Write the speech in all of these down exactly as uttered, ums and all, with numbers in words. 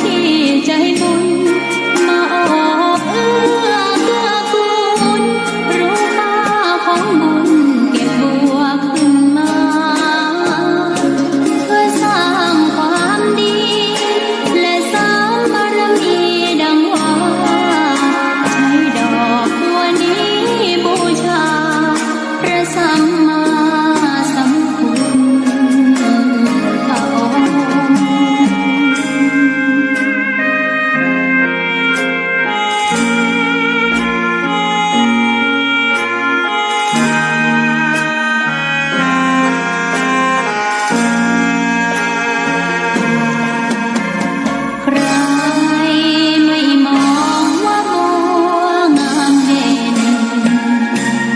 ที่ใจบุญมาโอบเอื้อเกื้อกูล รู้ค่าของบุญเก็บบัวขึ้นมา เพื่อสร้างความดี และสร้างบารมีดังว่า ใช้ดอกบัวนี้บูชา พระสัมมาสัมพุทธองค์ ใครไม่มองว่าบัวงามเด่น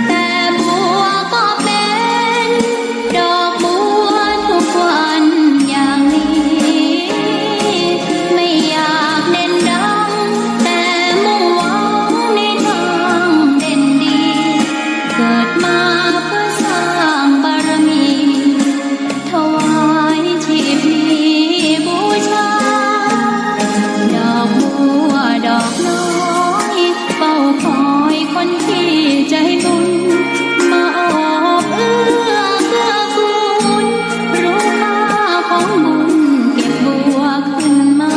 แต่บัวก็เป็นดอกบัวทุกวันอย่างนี้ ไม่อยากเด่นดัง แต่มุ่งหวังในทางเด่นดี เกิดมาเพื่อสร้างบารมี ถวายชีพนี้บูชา ดอกบัวดอกน้อย เฝ้าคอยคนที่ใจบุญ มาโอบเอื้อเกื้อกูล รู้ค่าของบุญเก็บบัวขึ้นมา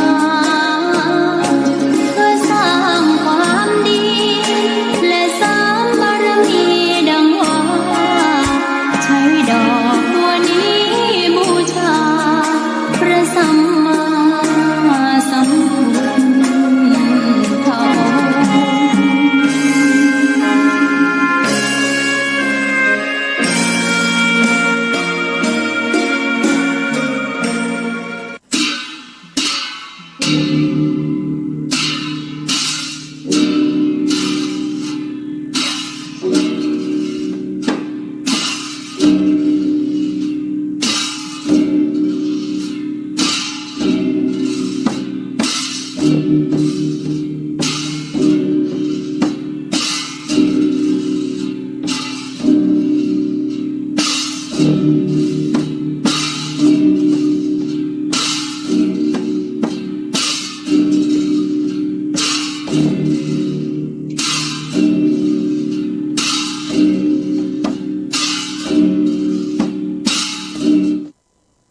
เพื่อสร้างความดี และสร้างบารมีดังว่า ใช้ดอกบัวนี้บูชา พระสัมมาสัมพุทธองค์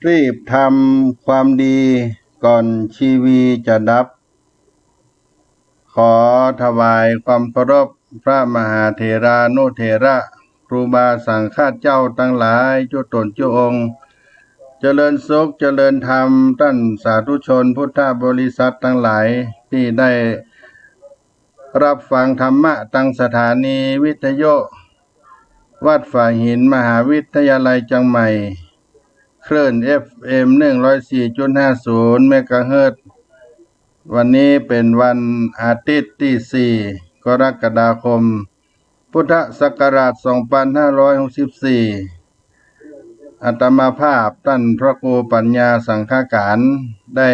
รีบทำความดีก่อนชีวีจะดับ ขอถวายความเคารพพระมหาเถรานุเถระ ครูบาสังฆเจ้าตังหลายจุ๊ต๋นจุ๊องค์ เจริญสุขเจริญธรรม ต้านสาธุชนพุทธบริษัทตังหลายตี้ได้ ฮับฟังธรรมะตางสถานีวิทยุวัดฝายหิน มหาวิทยาลัยเจียงใหม่ คลื่น เอฟเอ็ม หนึ่งร้อยสี่จุดห้าศูนย์ เมกะเฮิรตซ์ วันนี้เป๋นวันอาทิตย์ตี้สี่ กรกฎาคม พุทธศักราชสองปันห้าร้อยหกสิบสี่ อาตมาภาพต้านพระครูปัญญาสังฆการ ได้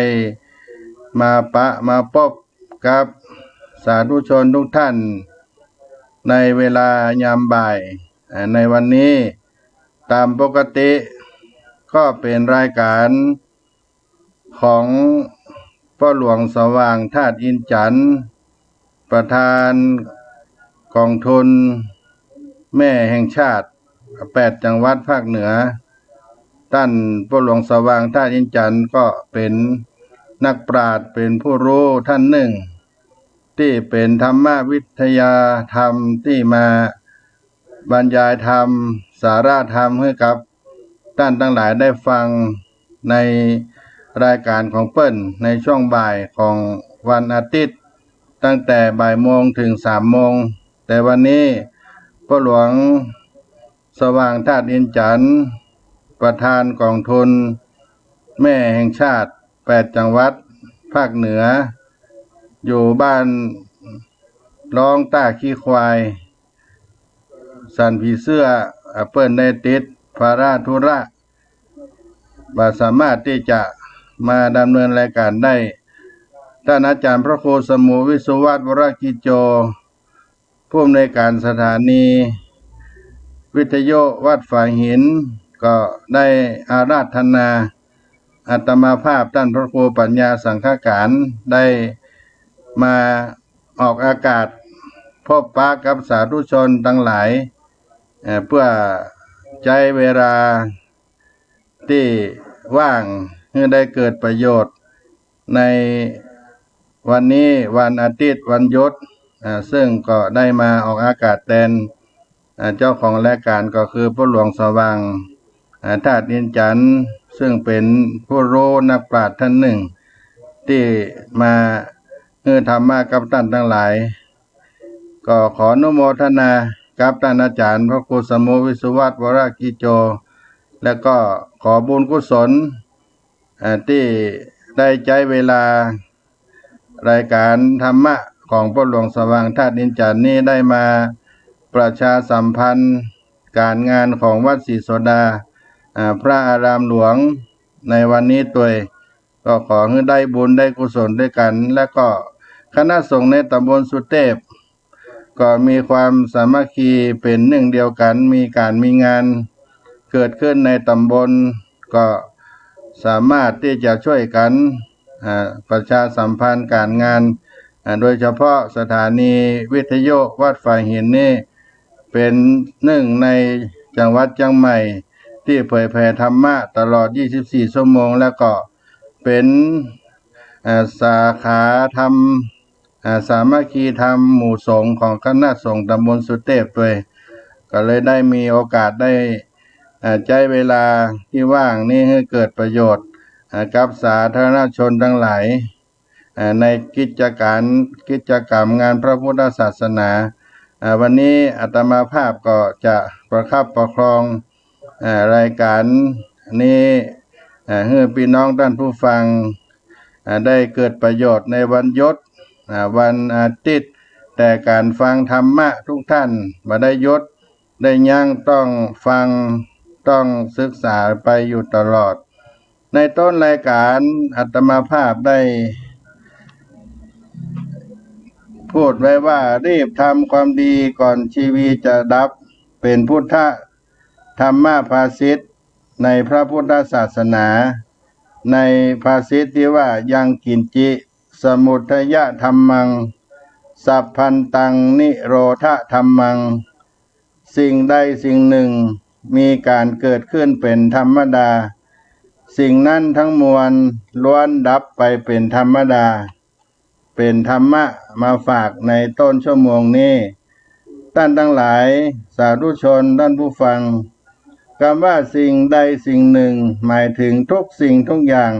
มาปะมาปบกับสาธุชนทุกท่าน ในเวลายามบ่าย อ่า ในวันนี้ต๋ามปกติก็เป๋นรายก๋าน ของป้อหลวงสว่างธาตุอินทร์จันทร์ ประธานก๋องทุนแม่แห่งชาติ แปดจังหวัดภาคเหนือ ต้านป้อหลวงสว่างธาตุอินทร์จันทร์ก็เป๋นนักปราชญ์ เป๋นผู้ฮู้ต้านนึ่ง ตี้เป๋นธรรมวิทยาธรรมตี้มา บรรยายธรรม สาระธรรมหื้อกับต้านตังหลายได้ฟังในรายก๋านของเปิ้นในช่วงบ่ายของวันอาทิตย์ ตั้งแต่บ่ายโมงเถิงสามโมง แต่วันนี้ป้อหลวงสว่างธาตุอินทร์จันทร์ ประธานก๋องทุนแม่แห่งชาติ แปดจังหวัดภาคเหนือ อยู่บ้านร้องต้าขี้ควาย สันผีเสื้อ อ่า เปิ้นได้ติดภาระธุระ บ่สามารถตี้จะมาดำเนินรายก๋านได้ ต้านอาจ๋ารย์พระครูสมุห์ วิศวัฒน์ วรกิจโจ ผู้อำนวยก๋านสถานีวิทยุวัดฝายหิน ก็ได้อาราธนา อาตมาภาพต้านพระครูปัญญาสังฆการได้มาออกอากาศพบปะกับสาธุชนตังหลาย เอ่อ เปื้อใจ๊เวลาตี้ว่างหื้อได้เกิดประโยชน์ในวันนี้วันอาทิตย์วันหยุด อ่า ซึ่งก็ได้มาออกอากาศแตน อ่า เจ้าของรายก๋านก็คือป้อหลวงสว่าง อ่า ธาตุอินจันทร์ ซึ่งเป๋นผู้ฮู้นักปราชญ์ต้านนึ่ง ตี้มาหื้อธรรมะกับต้านตังหลาย ก็ขออนุโมทนากับต้านอาจ๋ารย์พระครูสมุห์ วิศวัตร วรกิจโจ และก็ขอบุญกุศล อ่า ตี้ได้ใจ๊เวลา รายก๋านธรรมะของป้อหลวงสว่างธาตุอินจันทร์นี้ได้มาประชาสัมพันธ์ก๋านงานของวัดศรีโสดา อ่า พระอารามหลวงในวันนี้ตวย ก็ขอหื้อได้บุญได้กุศลตวยกั๋น และก็คณะสงฆ์ในตำบลสุเตพ ก็มีความสามัคคีเป๋นนึ่งเดียวกั๋น มีก๋านมีงานเกิดขึ้นในตำบล ก็สามารถตี้จะช่วยกั๋น อ่า ประชาสัมพันธ์ก๋านงาน อ่า โดยเฉพาะสถานีวิทยุวัดฝายหินนี้ เป๋นนึ่งในจังหวัดเจียงใหม่ ตี้เผยแผ่ธรรมะตลอด ยี่สิบสี่ ชั่วโมง แล้วก็เป๋น อ่า สาขาธรรม อ่า สามัคคีธรรมหมู่สงฆ์ของคณะสงฆ์ตำบลสุเตพตวย ก็เลยได้มีโอกาสได้ อ่า ใจ๊เวลาตี้ว่างนี้หื้อเกิดประโยชน์ อ่า กับสาธารณชนตังหลาย อ่า ในกิจก๋าน กิจกรรมงานพระพุทธศาสนา อ่า วันนี้อาตมาภาพก็จะประคับประคอง อ่า รายก๋านนี้ อ่า หื้อปี้น้องต้านผู้ฟัง อ่า ได้เกิดประโยชน์ในวันหยุด อ่า วันอาทิตย์ แต่ก๋านฟังธรรมะทุกท่านบ่ได้หยุด ได้ยั้ง ต้องฟัง ต้องศึกษาไปอยู่ตลอด ในต้นรายก๋านอาตมาภาพได้พูดไว้ว่า รีบทำความดีก่อนชีวีจะดับ เป๋นพุทธธรรมภาษิตในพระพุทธศาสนา ในภาษิตตี้ว่า ยังกิญจิ สมุททยะธัมมัง สัพพันตัง นิโรธะธัมมัง สิ่งใดสิ่งหนึ่งมีก๋านเกิดขึ้นเป๋นธรรมดา สิ่งนั้นทั้งมวลล้วนดับไปเป๋นธรรมดา เป๋นธรรมะมาฝากในต้นชั่วโมงนี้ ต้านตังหลาย สาธุชน ต้านผู้ฟัง กำว่าสิ่งใดสิ่งหนึ่ง หมายถึงทุกสิ่งทุกอย่าง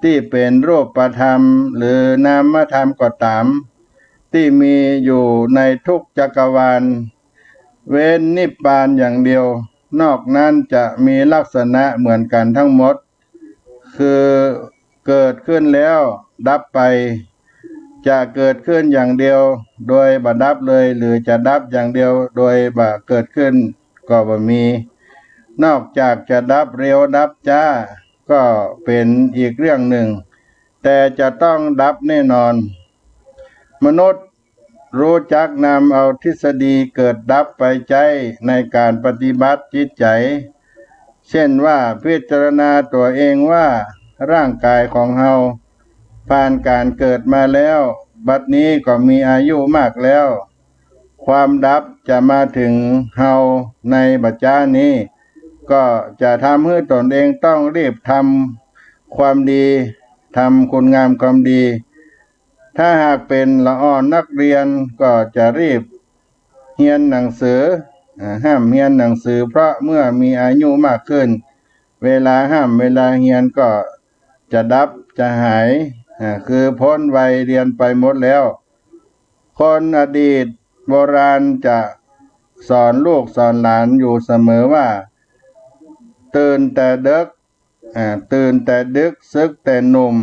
ตี้เป๋นรูปธรรมหรือนามธรรมก็ต๋าม ตี้มีอยู่ในทุกจักรวาล เว้นนิพพานอย่างเดียว นอกนั้นจะมีลักษณะเหมือนกั๋นทั้งหมด คือเกิดขึ้นแล้วดับไป จะเกิดขึ้นอย่างเดียวโดยบ่ดับเลย หรือจะดับอย่างเดียวโดยบ่เกิดขึ้นก็บ่มี นอกจากจะดับเร็วดับจ๊า ก็เป๋นอีกเรื่องหนึ่ง แต่จะต้องดับแน่นอน มนุษย์รู้จักนำเอาทฤษฎีเกิดดับไปใจ๊ในก๋านปฏิบัติจิตใจ๋ เช่นว่าพิจารณาตั๋วเองว่าร่างก๋ายของเฮาผ่านก๋านเกิดมาแล้ว บัดนี้ก็มีอายุมากแล้ว ความดับจะมาเถิงเฮาในบ่จ๊านี้ ก็จะทำหื้อตนเองต้องรีบทำความดี ทำคุณงามความดี ถ้าหากเป๋นละอ่อนนักเรียนก็จะรีบเฮียนหนังสือ อ่า ห้ามเฮียนหนังสือ เพราะเมื่อมีอายุมากขึ้น เวลาห้ามเวลาเฮียนก็จะดับจะหาย อ่า คือพ้นวัยเรียนไปหมดแล้ว คนอดีตโบราณจะสอนลูกสอนหลานอยู่เสมอว่า ตื่นแต่ดึก อ่า ตื่นแต่ดึก สึกแต่หนุ่ม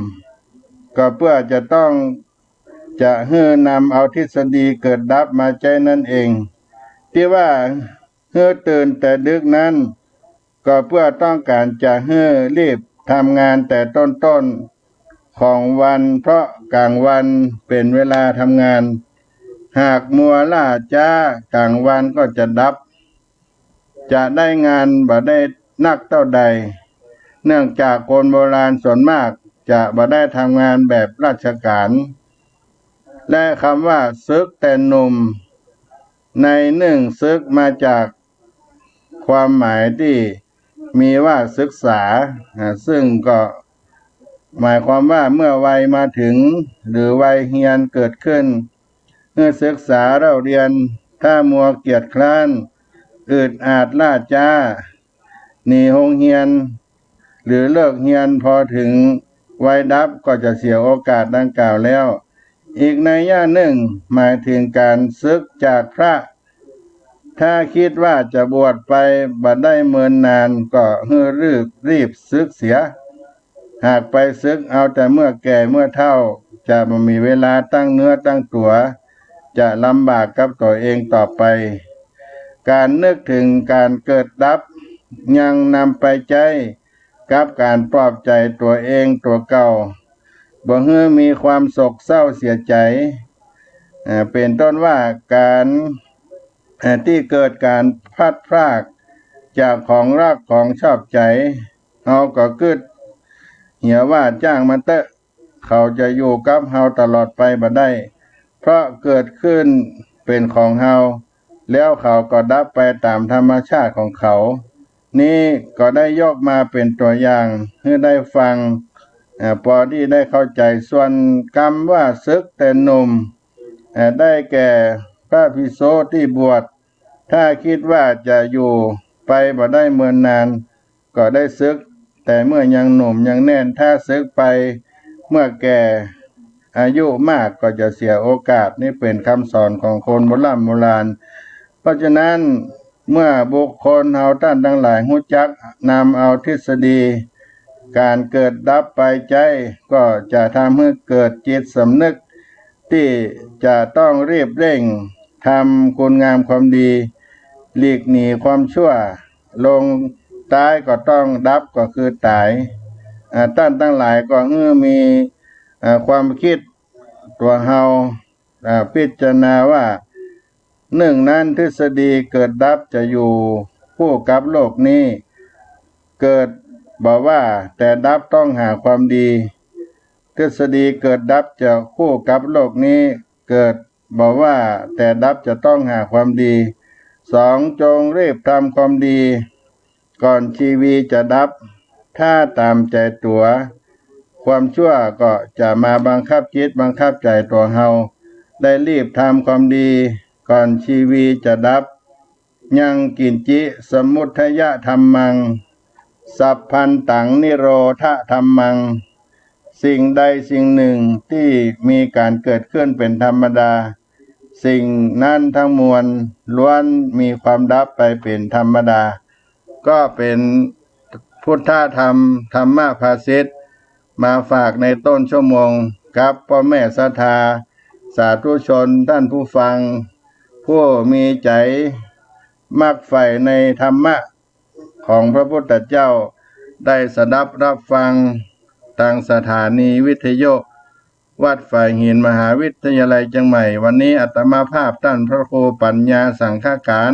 ก็เปื้อจะต้อง จะหื้อนำเอาทฤษฎีเกิดดับมาใจ๊นั้นเอง ตี้ว่าหื้อตื่นแต่ดึกนั้น ก็เปื้อต้องก๋านจะหื้อรีบทำงานแต่ต้นๆ ของวัน เพราะก๋างวันเป๋นเวลาทำงาน หากมัวล่าจ๊าก๋างวันก็จะดับ จะได้งานบ่ได้นักเต้าใด เนื่องจากคนโบราณส่วนมากจะบ่ได้ทำงานแบบราชการ และคำว่าศึกแต่หนุ่ม ในหนึ่งศึกมาจากความหมายตี้มีว่าศึกษา อ่า ซึ่งก็หมายความว่าเมื่อวัยมาถึง หรือวัยเฮียนเกิดขึ้น เมื่อศึกษาเล่าเรียน ถ้ามัวเกียจคร้าน อืดอาดล่าจ๊า หนีโฮงเฮียน หรือเลิกเฮียนพอถึงวัยดับก็จะเสียโอกาสดังกล่าวแล้ว อีกนัยยะหนึ่งหมายถึงก๋านศึกจากพระ ถ้าคิดว่าจะบวชไปบ่ได้เมินนานก็หื้อรีบรีบศึกเสีย หากไปศึกเอาแต่เมื่อแก่เมื่อเฒ่า จะบ่มีเวลาตั้งเนื้อตั้งตั๋ว จะลำบากกับตั๋วเองต่อไป ก๋านนึกถึงก๋านเกิดดับ ยังนำไปใจ๊กับก๋านปลอบใจ๋ตั๋วเองตั๋วเก่า บ่หื้อมีความโศกเศร้าเสียใจ๋ เอ่อ เป๋นต้นว่าก๋าน เอ่อ ตี้เกิดก๋านพลัดพรากจากของฮักของชอบใจ๋ เฮาก็กึ๊ดเหียว่าจ้างมันเต๊อะ เขาจะอยู่กับเฮาตลอดไปบ่ได้ เพราะเกิดขึ้นเป๋นของเฮา แล้วเขาก็ดับไปต๋ามธรรมชาติของเขา นี้ก็ได้ยกมาเป๋นตั๋วอย่างหื้อได้ฟัง เอ่อ ปอตี้ได้เข้าใจ๋ ส่วนกำว่าศึกแต่หนุ่ม เอ่อ ได้แก่พระภิกษุตี้บวช ถ้าคิดว่าจะอยู่ไปบ่ได้เมินนาน ก็ได้ศึกแต่เมื่อยังหนุ่มยังแน่น ถ้าศึกไปเมื่อแก่อายุมากก็จะเสียโอกาส นี่เป๋นกำสอนของคนโบร่ำโบราณ เพราะฉะนั้นเมื่อบุคคลเฮาต้านตังหลายฮู้จักนำเอาทฤษฎีก๋านเกิดดับไปใจ๊ ก็จะทำหื้อเกิดจิตสำนึก ตี้จะต้องรีบเร่งทำคุณงามความดี หลีกหนีความชั่ว ลงต๊ายก็ต้องดับก็คือต๋าย อ่า ต้านตังหลายก็หื้อมี อ่า ความกึ๊ดตั๋วเฮา อ่า พิจารณาว่า นึ่งนั้นทฤษฎีเกิดดับจะอยู่คู่กับโลกนี้ เกิดบ่ว่าแต่ดับต้องหาความดี ทฤษฎีเกิดดับจะคู่กับโลกนี้ เกิดบ่ว่าแต่ดับจะต้องหาความดี สอง จงรีบทำความดี ก่อนชีวีจะดับ ถ้าต๋ามใจ๋ตั๋ว ความชั่วก็จะมาบังคับจิตบังคับใจ๋ตั๋วเฮา ได้รีบทำความดี ก่อนชีวีจะดับ ยังกิญจิ สมุททะยะธัมมัง สัพพันตัง นิโรธะธัมมัง สิ่งใดสิ่งนึ่งตี้มีก๋านเกิดขึ้นเป๋นธรรมดา สิ่งนั้นทั้งมวลล้วนมีความดับไปเป๋นธรรมดา ก็เป๋นพุทธธรรม ธรรมภาษิต มาฝากในต้นชั่วโมง กับป้อแม่ศรัทธา สาธุชนต้านผู้ฟัง ผู้มีใจ๋มักใฝ่ในธรรมะของพระพุทธเจ้า ได้สดับรับฟังตางสถานีวิทยุ วัดฝายหิน มหาวิทยาลัยเจียงใหม่ วันนี้อาตมาภาพต้านพระครูปัญญาสังฆการ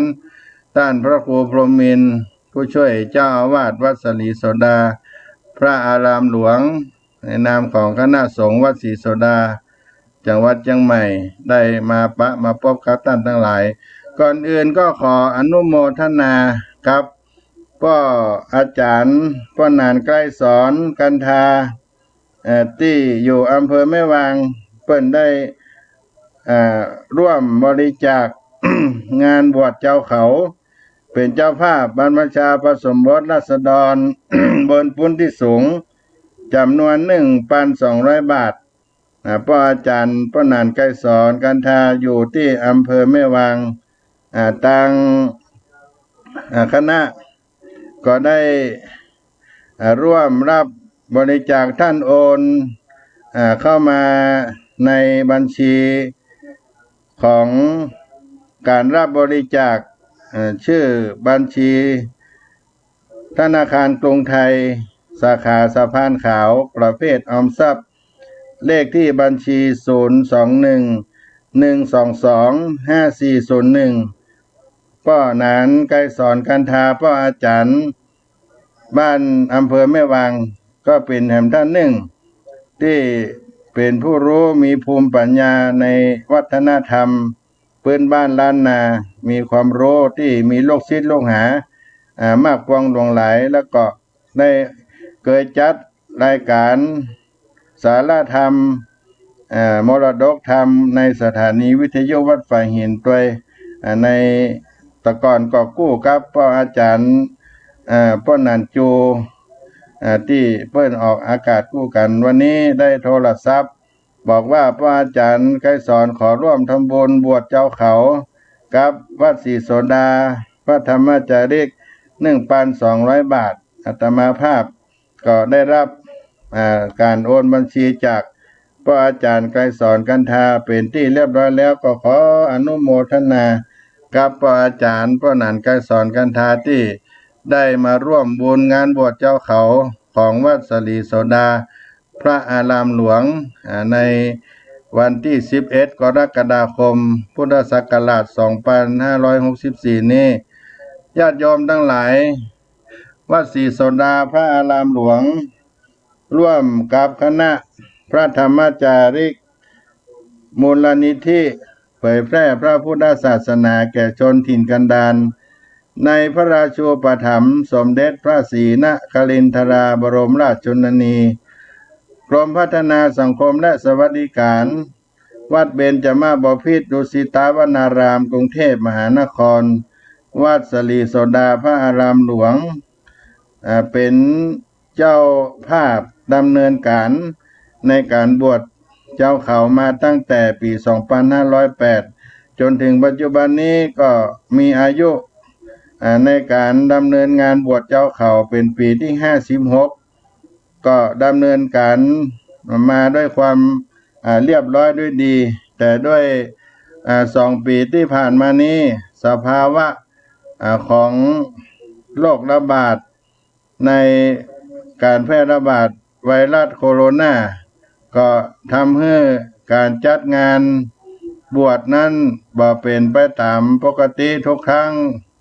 ต้านพระครูพรหมินทร์ ผู้ช่วยเจ้าอาวาสวัดศรีโสดา พระอารามหลวง ในนามของคณะสงฆ์วัดศรีโสดา จังหวัดเจียงใหม่ ได้มาปะมาปบกับต้านตังหลาย ก่อนอื่นก็ขออนุโมทนากับป้ออาจ๋ารย์ ป้อหนานไกรสอน กันทา เอ่อ ตี้อยู่อำเภอแม่วาง เปิ้นได้ เอ่อ ร่วมบริจาค งานบวชเจ้าเขา เป๋นเจ้าภาพบรรพชาอุปสมบทราษฎร บนปู๊นตี้สูง จ๋ำนวน นึ่งปันสองร้อยบาท อ่า ป้ออาจ๋ารย์ ป้อหนานไกรสอน กันทา อยู่ตี้อำเภอแม่วาง อ่า ตาง อ่า คณะ ก็ได้ อ่า ร่วมรับบริจาค ต้านโอน อ่า เข้ามาในบัญชีของก๋านรับบริจาค อ่า ชื่อบัญชีธนาคารกรุงไทย สาขาสะพานขาว ประเภทออมทรัพย์ เลขตี้บัญชี ศูนย์สองหนึ่ง หนึ่งสองสอง ห้าสี่ศูนย์หนึ่ง ป้อหนานไกรสอน กันทา ป้ออาจ๋ารย์ บ้านอำเภอแม่วาง ก็เป๋นแหมต้านนึ่ง ตี้เป๋นผู้ฮู้มีภูมิปัญญาในวัฒนธรรม ปื๊นบ้านล้านนา มีความฮู้ตี้มีลูกศิษย์ลูกหา อ่า มากปวงหลวงหลาย แล้วก็ได้เกยจัดรายก๋านสารธรรม เอ่อ มรดกธรรมในสถานีวิทยุวัดฝายหินตวย อ่า ในตะก่อนก็กู้กับป้ออาจ๋ารย์ เอ่อ ป้อหนานจู เอ่อ ตี้เปิ้นออกอากาศกู้กั๋น วันนี้ได้โทรศัพท์ บอกว่าป้ออาจ๋ารย์ไกรสอนขอร่วมทำบุญบวชเจ้าเขา กับวัดศรีโสดา พระธรรมจาริก หนึ่งปันสองร้อยบาท อาตมาภาพก็ได้ฮับ อ่า ก๋านโอนบัญชีจากป้ออาจ๋ารย์ไกรสอนกันทาเป๋นตี้เรียบร้อยแล้ว ก็ขออนุโมทนากับป้ออาจ๋ารย์ ป้อหนานไกรสอนกันทา ตี้ได้มาร่วมบุญงานบวชเจ้าเขาของวัดศรีโสดา พระอารามหลวง อ่า ในวันตี้สิบเอ็ด กรกฎาคม พุทธศักราช สองปันห้าร้อยหกสิบสี่ นี้ ญาติโยมตังหลาย วัดศรีโสดาพระอารามหลวง ร่วมกับคณะพระธรรมจาริก มูลนิธิเผยแพร่พระพุทธศาสนาแก่ชนถิ่นกันดาร ในพระราชูปถัมภ์สมเด็จพระศรีนครินทราบรมราชชนนี กรมพัฒนาสังคมและสวัสดิการ วัดเบญจมบพิตร ดุสิตวนาราม กรุงเทพมหานคร วัดศรีโสดาพระอารามหลวง อ่า เป๋นเจ้าภาพดำเนินก๋านในก๋านบวชเจ้าเขามาตั้งแต่ปี๋ สองปันห้าร้อยแปด จ๋นเถิงปัจจุบันนี้ก็มีอายุ อ่า ในก๋านดำเนินงานบวชเจ้าเขาเป๋นปี๋ตี้ ห้าสิบหก ก็ดำเนินก๋านมาด้วยความ อ่า เรียบร้อยด้วยดี แต่ด้วย อ่า สองปี๋ตี้ผ่านมานี้ สภาวะ อ่า ของโรคระบาด ในก๋านแพร่ระบาดไวรัสโคโรนา ก็ทำหื้อก๋านจัดงานบวชนั้นบ่เป๋นไปต๋ามปกติทุกครั้ง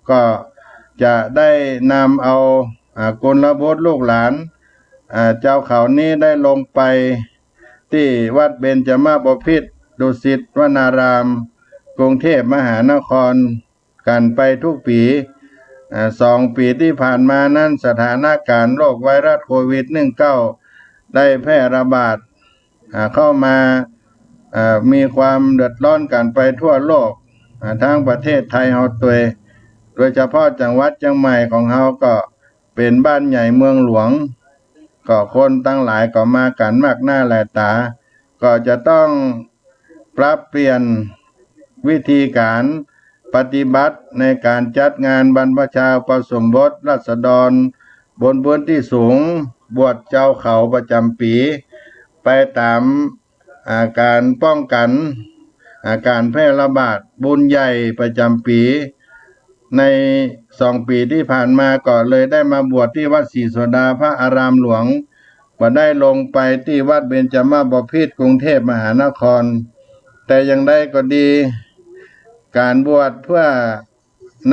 ก็จะได้นำเอา อ่า กุลบุตรลูกหลาน อ่า เจ้าเขานี้ได้ลงไปตี้วัดเบญจมบพิตร ดุสิตวนาราม กรุงเทพมหานคร กั๋นไปทุกปี๋ อ่า สองปี๋ตี้ผ่านมานั้น สถานก๋ารณ์โรคไวรัสโควิด หนึ่งเก้า ได้แพร่ระบาด อ่า เข้ามา อ่า มีความเดือดร้อนกั๋นไปทั่วโลก อ่า ตึงประเทศไทยเฮาตวย โดยเฉพาะจังหวัดเจียงใหม่ของเฮาก็เป๋นบ้านใหญ่เมืองหลวง ก็คนตังหลายก็มากั๋นมากหน้าหลายต๋า ก็จะต้องปรับเปลี่ยนวิธีก๋านปฏิบัติในก๋านจัดงานบรรพชาอุปสมบทราษฎรบนพื้นตี้สูง บวชเจ้าเขาประจ๋ำปี๋ ไปต๋าม อ่า ก๋านป้องกั๋น อ่า ก๋านแพร่ระบาด บุญใหญ่ประจ๋ำปี๋ ในสองปี๋ตี้ผ่านมาก็เลยได้มาบวชตี้วัดศรีโสดาพระอารามหลวง บ่ได้ลงไปตี้วัดเบญจมบพิตร กรุงเทพมหานคร แต่อย่างใดก็ดี ก๋านบวชเพื่อ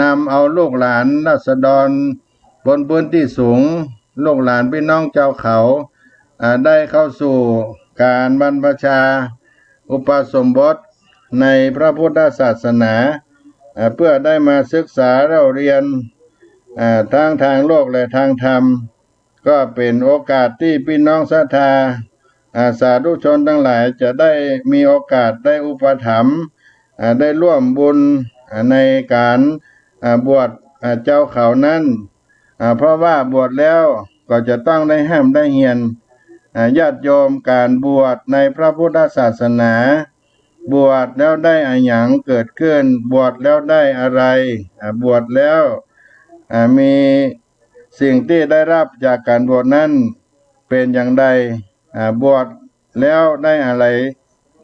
นำเอาลูกหลานราษฎรบนพื้นตี้สูง ลูกหลานปี้น้องเจ้าเขา อ่า ได้เข้าสู่ก๋านบรรพชาอุปสมบทในพระพุทธศาสนา อ่า เพื่อได้มาศึกษาเล่าเรียน อ่า ทั้งตางโลกและตางธรรม ก็เป๋นโอกาสตี้ปี้น้องศรัทธา อ่า สาธุชนตังหลายจะได้มีโอกาสได้อุปถัมภ์ อ่า ได้ร่วมบุญ อ่า ในก๋าน อ่า บวช อ่า เจ้าเขานั้น อ่า เพราะว่าบวชแล้วก็จะต้องได้ฮ่ำได้เฮียน อ่า ญาติโยม ก๋านบวชในพระพุทธศาสนา บวชแล้วได้อะหยังเกิดขึ้น บวชแล้วได้อะไร อ่า บวชแล้ว อ่า มีสิ่งตี้ได้ฮับจากก๋านบวชนั้นเป๋นอย่างใด อ่า บวชแล้วได้อะไร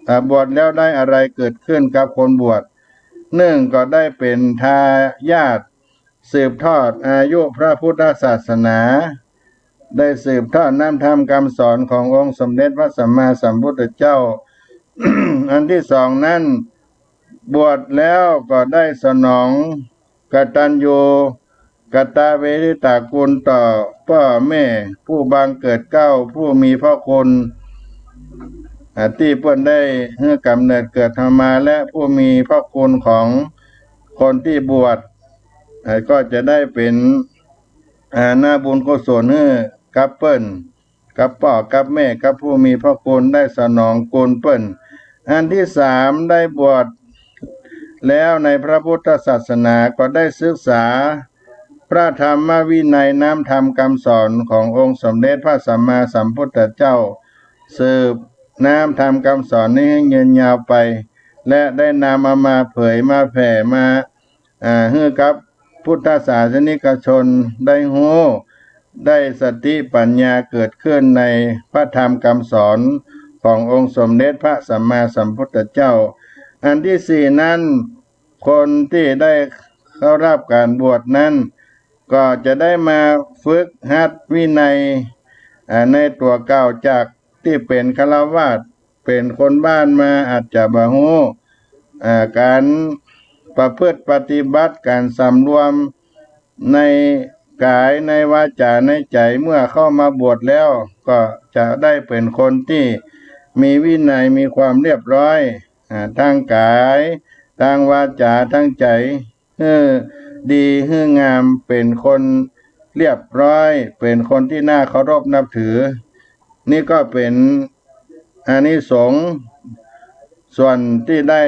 อ่า บวชแล้วได้อะไรเกิดขึ้นกับคนบวช นึ่งก็ได้เป๋นทายาทสืบทอดอายุพระพุทธศาสนา ได้สืบทอดน้ำธรรมกำสอนขององค์สมเด็จพระสัมมาสัมพุทธเจ้า อันตี้สองนั้น บวชแล้วก็ได้สนองกตัญญู กตเวทิตาคุณต่อป้อแม่ผู้บังเกิดเกล้าผู้มีพระคุณ อ่า ตี้เปิ้นได้หื้อกำเนิดเกิดเฮามา และผู้มีพระคุณของคนตี้บวช อ่า ก็จะได้เป๋น อ่า นาบุญกุศลหื้อกับเปิ้น กับป้อกับแม่ กับผู้มีพระคุณ ได้สนองคุณเปิ้น อันตี้สาม ได้บวชแล้วในพระพุทธศาสนา ก็ได้ศึกษาพระธรรมวินัย น้ำธรรมคำสอนขององค์สมเด็จพระสัมมาสัมพุทธเจ้า สืบน้ำธรรมคำสอนนี้ให้ยืนยาวไป และได้นำเอามาเผยมาแผ่มา อ่า หื้อกับพุทธศาสนิกชนได้ฮู้ ได้สติปัญญาเกิดขึ้นในพระธรรมคำสอนขององค์สมเด็จพระสัมมาสัมพุทธเจ้า อันตี้สี่นั้น คนตี้ได้เข้าฮับก๋านบวชนั้น ก็จะได้มาฝึกหัดวินัย อ่า ในตั๋วเก่า จากตี้เป๋นฆราวาส เป๋นคนบ้านมา อาจจะบ่ฮู้ อ่า ก๋านประพฤติปฏิบัติ ก๋านสำรวมในก๋าย ในวาจา ในใจ๋ เมื่อเข้ามาบวชแล้ว ก็จะได้เป๋นคนตี้มีวินัย มีความเรียบร้อย อ่า ตางก๋าย ตางวาจา ตางใจ๋ หื้อดีหื้องาม เป๋นคนเรียบร้อย เป๋นคนตี้น่าเคารพนับถือ นี่ก็เป๋นอานิสงส์ส่วนตี้ได้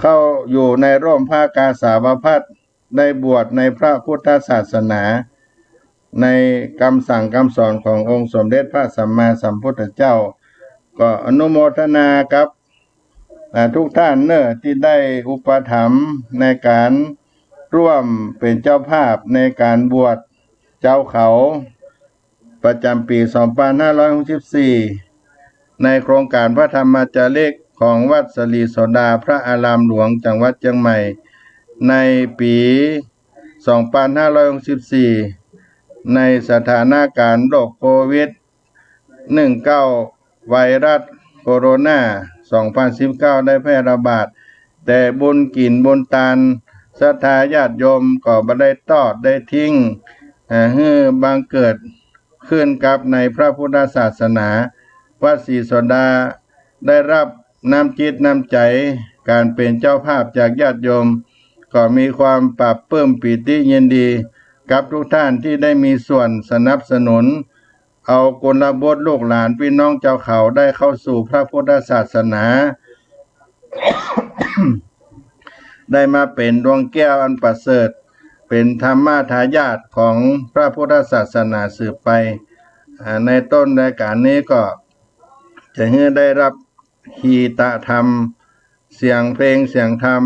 เข้าอยู่ในร่มผ้ากาสาวพัสตร์ ได้บวชในพระพุทธศาสนา ในกำสั่งกำสอนขององค์สมเด็จพระสัมมาสัมพุทธเจ้า ก็อนุโมทนากับ อ่า ทุกท่านเน่อ ตี้ได้อุปถัมภ์ในก๋านร่วมเป๋นเจ้าภาพในก๋านบวชเจ้าเขา ประจ๋ำปี๋ สองปันห้าร้อยหกสิบสี่ ในโครงก๋านพระธรรมจาริกของวัดศรีโสดา พระอารามหลวง จังหวัดเจียงใหม่ ในปี๋ สองปันห้าร้อยหกสิบสี่ ในสถานก๋านโรคโควิด หนึ่งเก้า ไวรัสโคโรนา สองปันสิบเก้า ได้แพร่ระบาด แต่บุญกิ๋นบุญตานศรัทธาญาติโยมก็บ่ได้ตอดได้ทิ้ง อ่า หื้อบังเกิดขึ้นกับในพระพุทธศาสนา วัดศรีโสดาได้ฮับน้ำจิตน้ำใจ๋ก๋านเป๋นเจ้าภาพจากญาติโยม ก็มีความปลาบปลื้มปีติยินดีกับทุกท่านตี้ได้มีส่วนสนับสนุน เอากุลบุตรลูกหลานพี่น้องเจ้าเขาได้เข้าสู่พระพุทธศาสนา ได้มาเป๋นดวงแก้วอันประเสริฐ เป๋นธรรมทายาทของพระพุทธศาสนาสืบไป อ่า ในต้นรายก๋านนี้ก็จะหื้อได้ฮับ คีตธรรม เสียงเพลงเสียงธรรม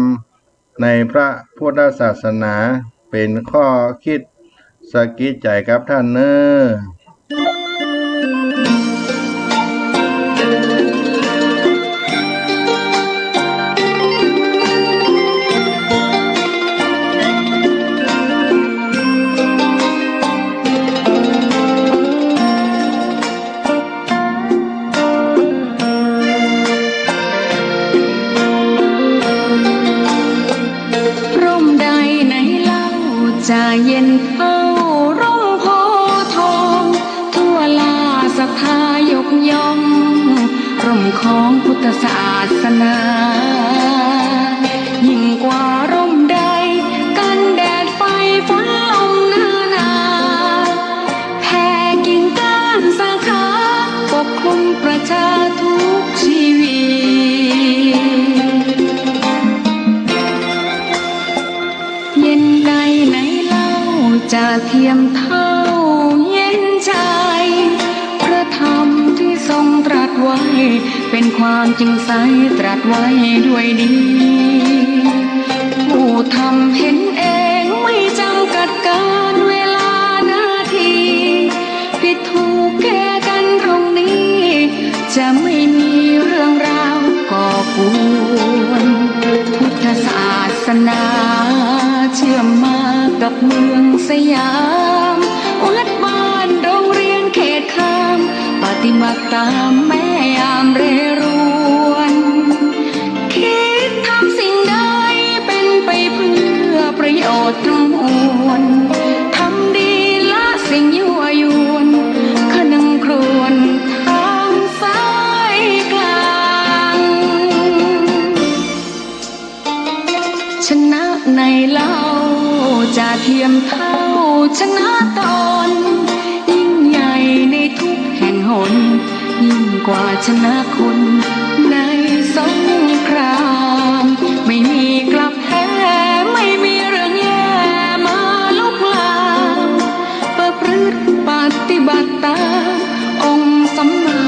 ในพระพุทธศาสนา เป๋นข้อคิดสะกิดใจ๋กับท่านเน่อ ร่มใดไหนเล่าจะเย็นเท่าร่มโพธิ์ทอง ทั่วลาศรัทธายกย่อง ร่มของพุทธศาสนา ยิ่งกว่าร่มใด กันแดดไฟฝนลมนานา แผ่กิ่งก้านสาขา ปกคลุมประชาทุกชีวิต เย็นใดไหนเล่าจะเทียมเท่าเย็นใจ พระธรรมที่ทรงตรัสไว้ เป็นความจริงใสตรัสไว้ด้วยดี ผู้ทำเห็นเองไม่จำกัดกาลเวลานาที ผิดถูกแก้กันตรงนี้ จะไม่มีเรื่องราวก่อกวน พุทธศาสนาเชื่อมมากับเมืองสยาม วัดบ้านโรงเรียนเขตคาม ปฏิบัติตามแม่ยามเรรวน คิดทำสิ่งใดเป็นไปเพื่อประโยชน์ทั้งมวล เท่าชนะตน ยิ่งใหญ่ในทุกแห่งหน ยิ่งกว่าชนะคนในสงคราม ไม่มีกลับแพ้ ไม่มีเรื่องแย่มาลุกลาม ประพฤติปฏิบัติตาม องค์สัมมา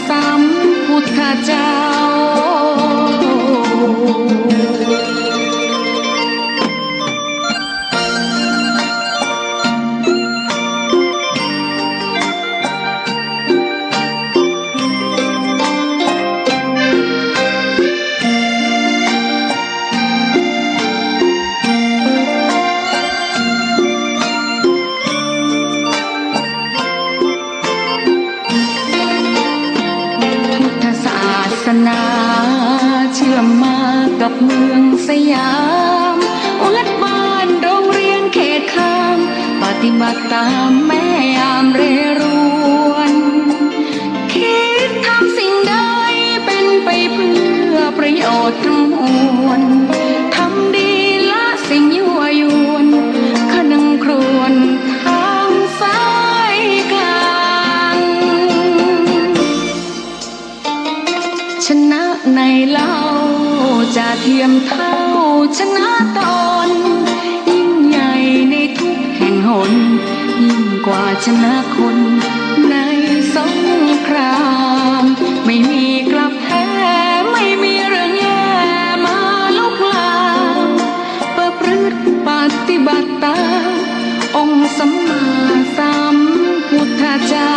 สัมพุทธเจ้า พุทธศาสนาเชื่อมมากับเมืองสยาม วัดบ้านโรงเรียนเขตคาม ปฏิบัติตามแม่ยามเรรวน คิดทำสิ่งใดเป็นไปเพื่อประโยชน์ทั้งมวล ทำดีละสิ่งยั่วยวน คะนึงครวญทางสายกลาง ชนะในเล่าจะเทียมเท่าชนะตน ยิ่งใหญ่ในทุกแห่งหน ยิ่งกว่าชนะคนในสงคราม ไม่มีกลับแพ้ ไม่มีเรื่องแย่มาลุกลาม ประพฤติปฏิบัติตาม องค์สัมมาสัมพุทธเจ้า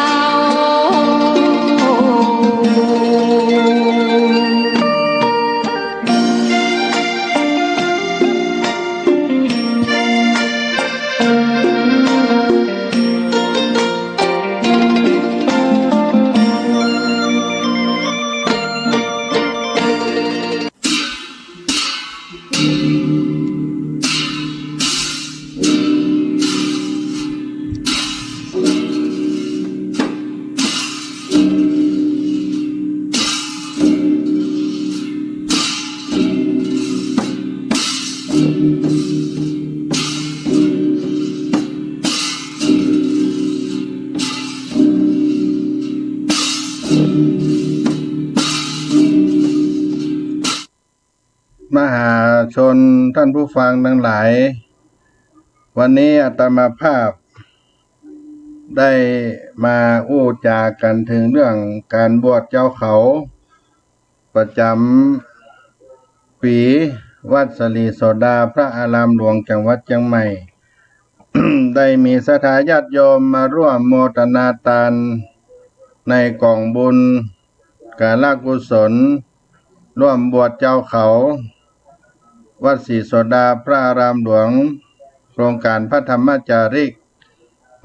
มหาชนท่านผู้ฟังทั้งหลาย วันนี้อาตมาภาพได้มาอู้จากั๋นเถิงเรื่องก๋านบวชเจ้าเขา ประจ๋ำปี๋วัดศรีโสดาพระอารามหลวงจังหวัดเจียงใหม่ ได้มีศรัทธาญาติโยมมาร่วมโมทนาตานในก๋องบุญ กาลกุศล ร่วมบวชเจ้าเขา วัดศรีโสดาพระอารามหลวง โครงก๋านพระธรรมจาริก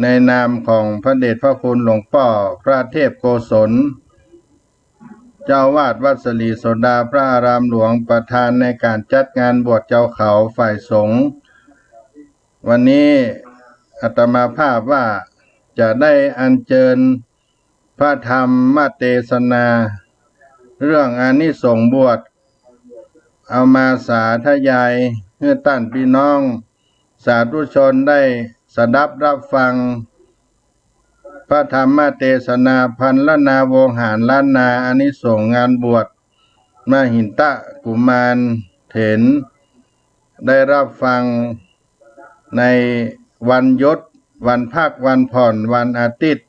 ในนามของพระเดชพระคุณหลวงป้อพระเทพโกศล เจ้าอาวาสวัดศรีโสดาพระอารามหลวง ประธานในก๋านจัดงานบวชเจ้าเขาฝ่ายสงฆ์ วันนี้อาตมาภาพว่าจะได้อัญเจิญพระธรรมเตสนา เรื่องอานิสงส์บวช เอามาสาธยายหื้อต้านปี้น้องสาธุชนได้สดับฮับฟัง พระธรรมเตสนาพรรณนาโวหารล้านนา อานิสงส์งานบวชมหินทกุมารเถร ได้ฮับฟังในวันหยุด วันพัก วันผ่อน วันอาทิตย์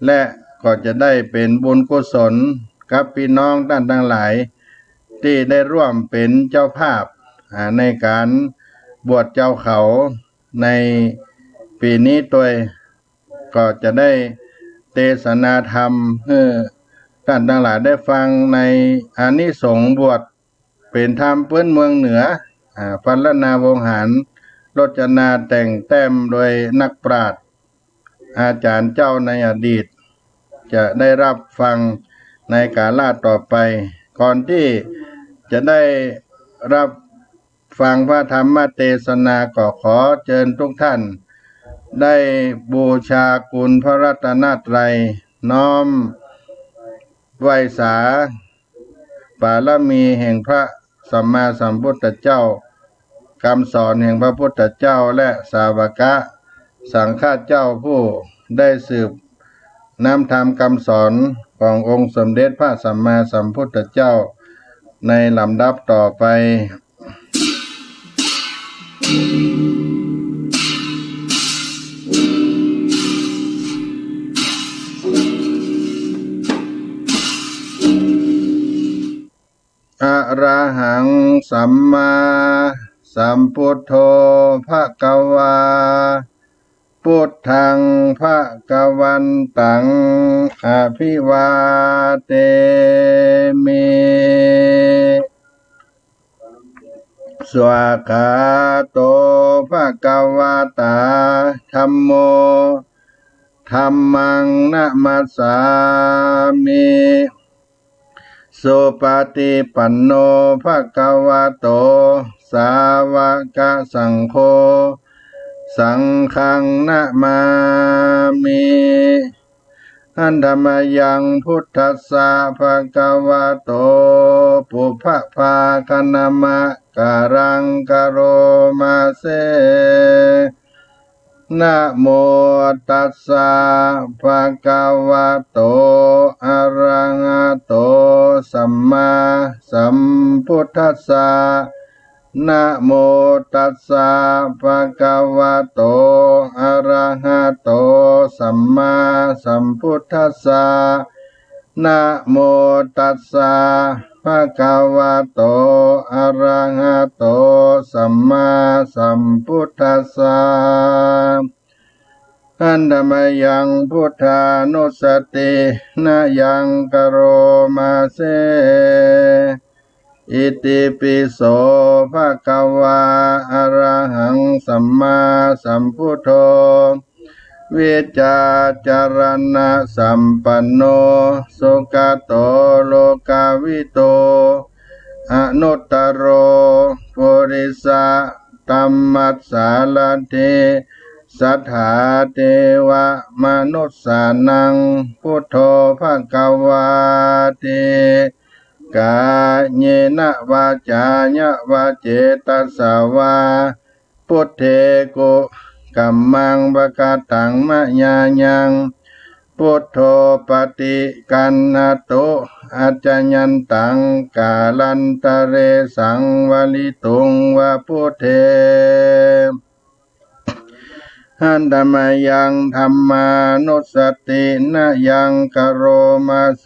และก็จะได้เป๋นบุญกุศลกับปี้น้องต้านตังหลาย ตี้ได้ร่วมเป๋นเจ้าภาพ อ่า ในก๋านบวชเจ้าเขาในปี๋นี้ตวย ก็จะได้เตสนาธรรมหื้อต้านตังหลายได้ฟังในอานิสงส์บวช เป๋นธรรมปื๊นเมืองเหนือ อ่า พรรณนาโวหาร รจนาแต่งแต้มโดยนักปราชญ์ อาจ๋ารย์เจ้าในอดีต จะได้ฮับฟังในกาละต่อไป ก่อนตี้จะได้ฮับฟังพระธรรมเตสนา ก็ขอเจิญทุกท่านได้บูชาคุณพระรัตนตรัย น้อมไหว้สา บารมีแห่งพระสัมมาสัมพุทธเจ้า กำสอนแห่งพระพุทธเจ้าและสาวกะสังฆะเจ้าผู้ได้สืบนำธรรมกำสอนขององค์สมเด็จพระสัมมาสัมพุทธเจ้าในลำดับต่อไป อะระหังสัมมาสัมพุทโธ ภะคะวา พุทธัง ภะคะวันตัง อะภิวาเทมิ สวากขาโต ภะคะวะตา ธัมโม ธัมมัง นะมัสสามิ สุปะฏิปันโน ภะคะวะโต สาวะกะสังโฆ สังฆัง นะมามิ หันตะมะยัง พุทธัสสะ ภะคะวะโต ปุพพะภาคะนะมะกะรัง กะโรมาเส นะโมตัสสะ ภะคะวะโต อะระหะโต สัมมาสัมพุทธัสสะ นะโมตัสสะ ภะคะวะโต อะระหะโต สัมมาสัมพุทธัสสะ นะโมตัสสะ ภะคะวะโต อะระหะโต สัมมาสัมพุทธัสสะ หันตะมะยัง พุทธานุสตินะยัง กะโรมาเส อิติปิโส ภะคะวา อะระหัง สัมมาสัมพุทโธ วิชชาจารณะสัมปันโน สุขะโต โลกะวิทู อนุตตะโร ปุริสะธัมมัสสารัฐิ สัตถาเทวะมนุสสานัง พุทโธ ภะคะวาติ กาเยนะวาจา ยะวะเจตะสะวา พุทเท กุกัมมัง ปะกะตัง มะยายัง พุทโธ ปะติกัณหะตุ อัจจะยันตัง กาลันตะเร สังวะลิตุง วะ พุทเท หันตะมะยัง ธัมมานุสตินะยัง กะโรมาเส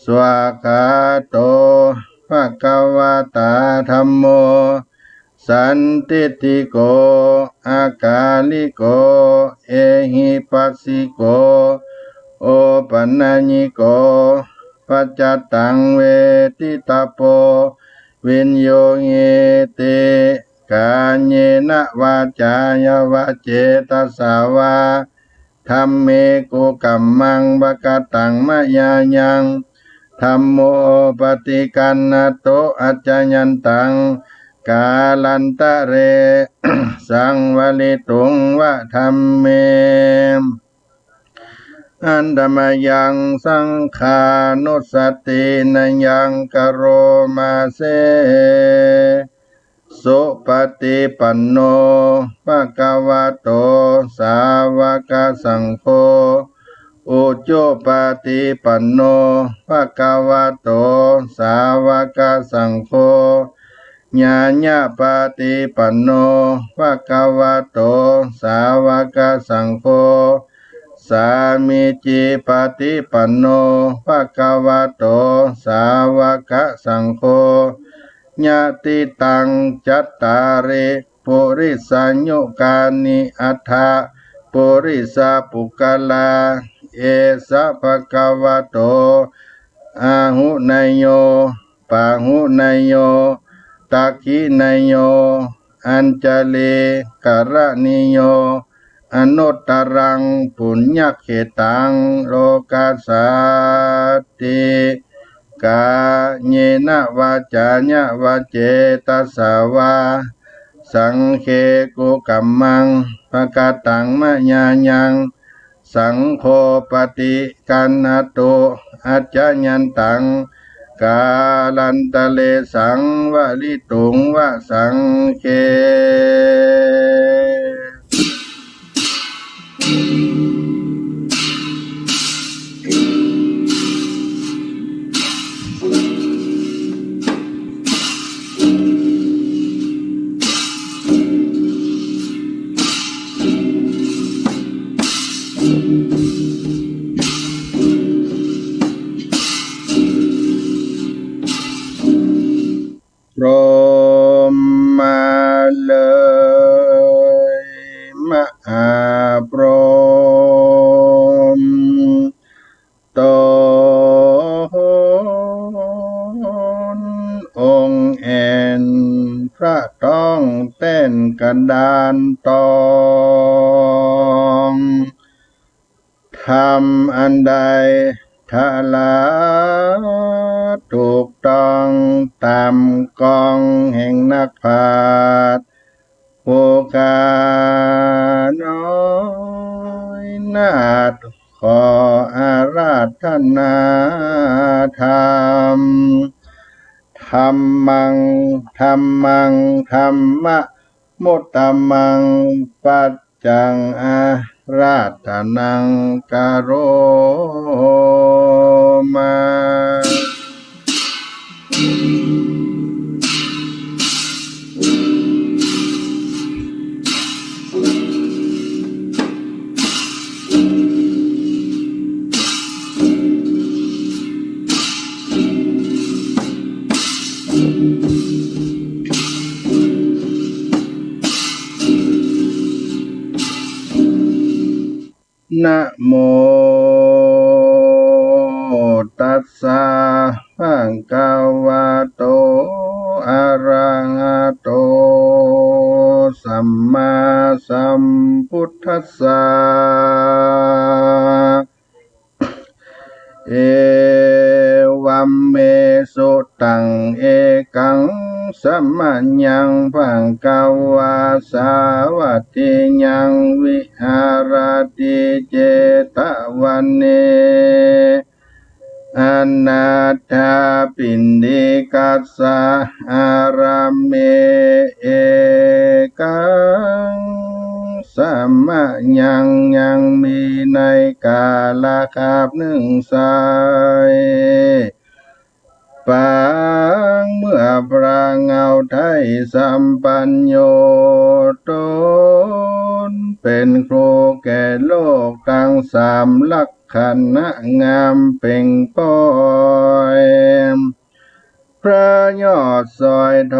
สวากขาโต ภะคะวะตา ธัมโม สันทิฏฐิโก อะกาลิโก เอหิปัสสิโก โอปันนะญิโก ปัจจะตัง เวทิตะโป วินยูหิติ กาเยนะวาจา ยะวะเจตะสะวา ธัมเม กุกัมมัง ปะกะตัง มะยายัง ธัมโม ปะติกัณหะตุ อัจจะยันตัง กาลันตะเร สังวะลิตุง วะ ธัมเม หันตะมะยัง สังฆานุสตินะยัง กะโรมาเส สุปะติปันโน ภะคะวะโต สาวะกะสังโฆ อุจุปะติปันโน ภะคะวะโต สาวะกะสังโฆ ญาณะปะติปันโน ภะคะวะโต สาวะกะสังโฆ สามีจิปะติปันโน ภะคะวะโต สาวะกะสังโฆ ยะติตัง จัตตาริ ปุริสายุกานิ อัฏฐะ ปุริสะปุคคละ เอสะ ภะคะวะโต อาหุเนยโย ปาหุเนยโย ตักขิเนยโย อัญชะลีกะระณีโย อนุตตะรัง ปุญญะเขตัง โลกัสสัตติ กาเยนะวาจา ยะวะเจตะสะวา สังเฆ กุกัมมัง ปะกะตัง มะยายัง สังโฆ ปะติกัณหะตุ อัจจะยันตัง กาลันตะเร สังวะริตุง วะสังเค พรหมมาเลย มหาพรหม ต๋นองค์แอ่น พระต้องแต้นกระดานตอง ธรรมอันใดทะลาถูกต้องต๋ามกองแห่งนักปราชญ์ ผู้ข้าน้อยนาถขออาราธนาธรรม ธัมมัง ธัมมัง ธัมมะ มุตตมัง ปัจจัง อาราธนัง กะโรมา นะโม ตัสสะ ภะคะวะโต อะระหะโต สัมมาสัมพุทธัสสะ เอวัมเม สุตัง เอกัง สะมะยัง ภะคะวา สาวัตถิยัง วิหะระติ เจตะวะเน อนาถาปิณฑิกัสสะ อารามเม เอกัง สะมะยัง ยังมีในกาลคาบนึ่งไส้ ปางเมื่อพระเฮาไท้สัมปัญโญ ต๋นเป๋นครูแก่โลกตังสาม ลักขณะงามเป่งป้อย พระยอดสอยท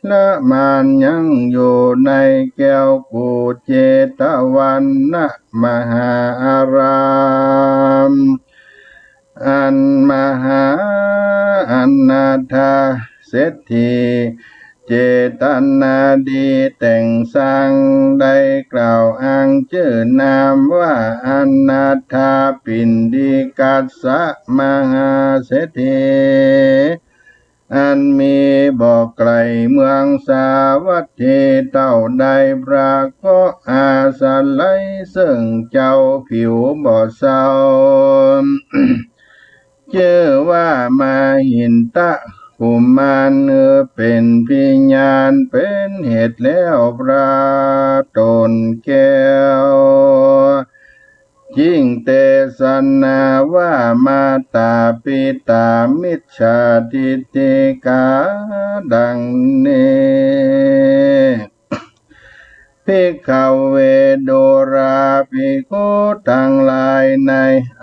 รมานยังอยู่ในแก้วกุเจตวันนะมหาอาราม อันมหาอนาถเศรษฐี เจตนาดีแต่งสร้าง ได้กล่าวอ้างจื้อนามว่า อนาถาปิณฑิกัสสะมหาเศรษฐี อันมีบ่ไก๋เมืองสาวัตถี เต้าใดพระก็อาศัย ซึ่งเจ้าผิวบ่เศร้า จื้อว่ามหินทะกุมาร เป๋นพยานเป๋นเหตุแล้ว พระต๋นแก้ว จิ่งเตสนาว่า มาตาปิตามิจฉาทิฏฐิกา ดังนี้ ภิกขเว ดูราภิกขุตังหลาย ใน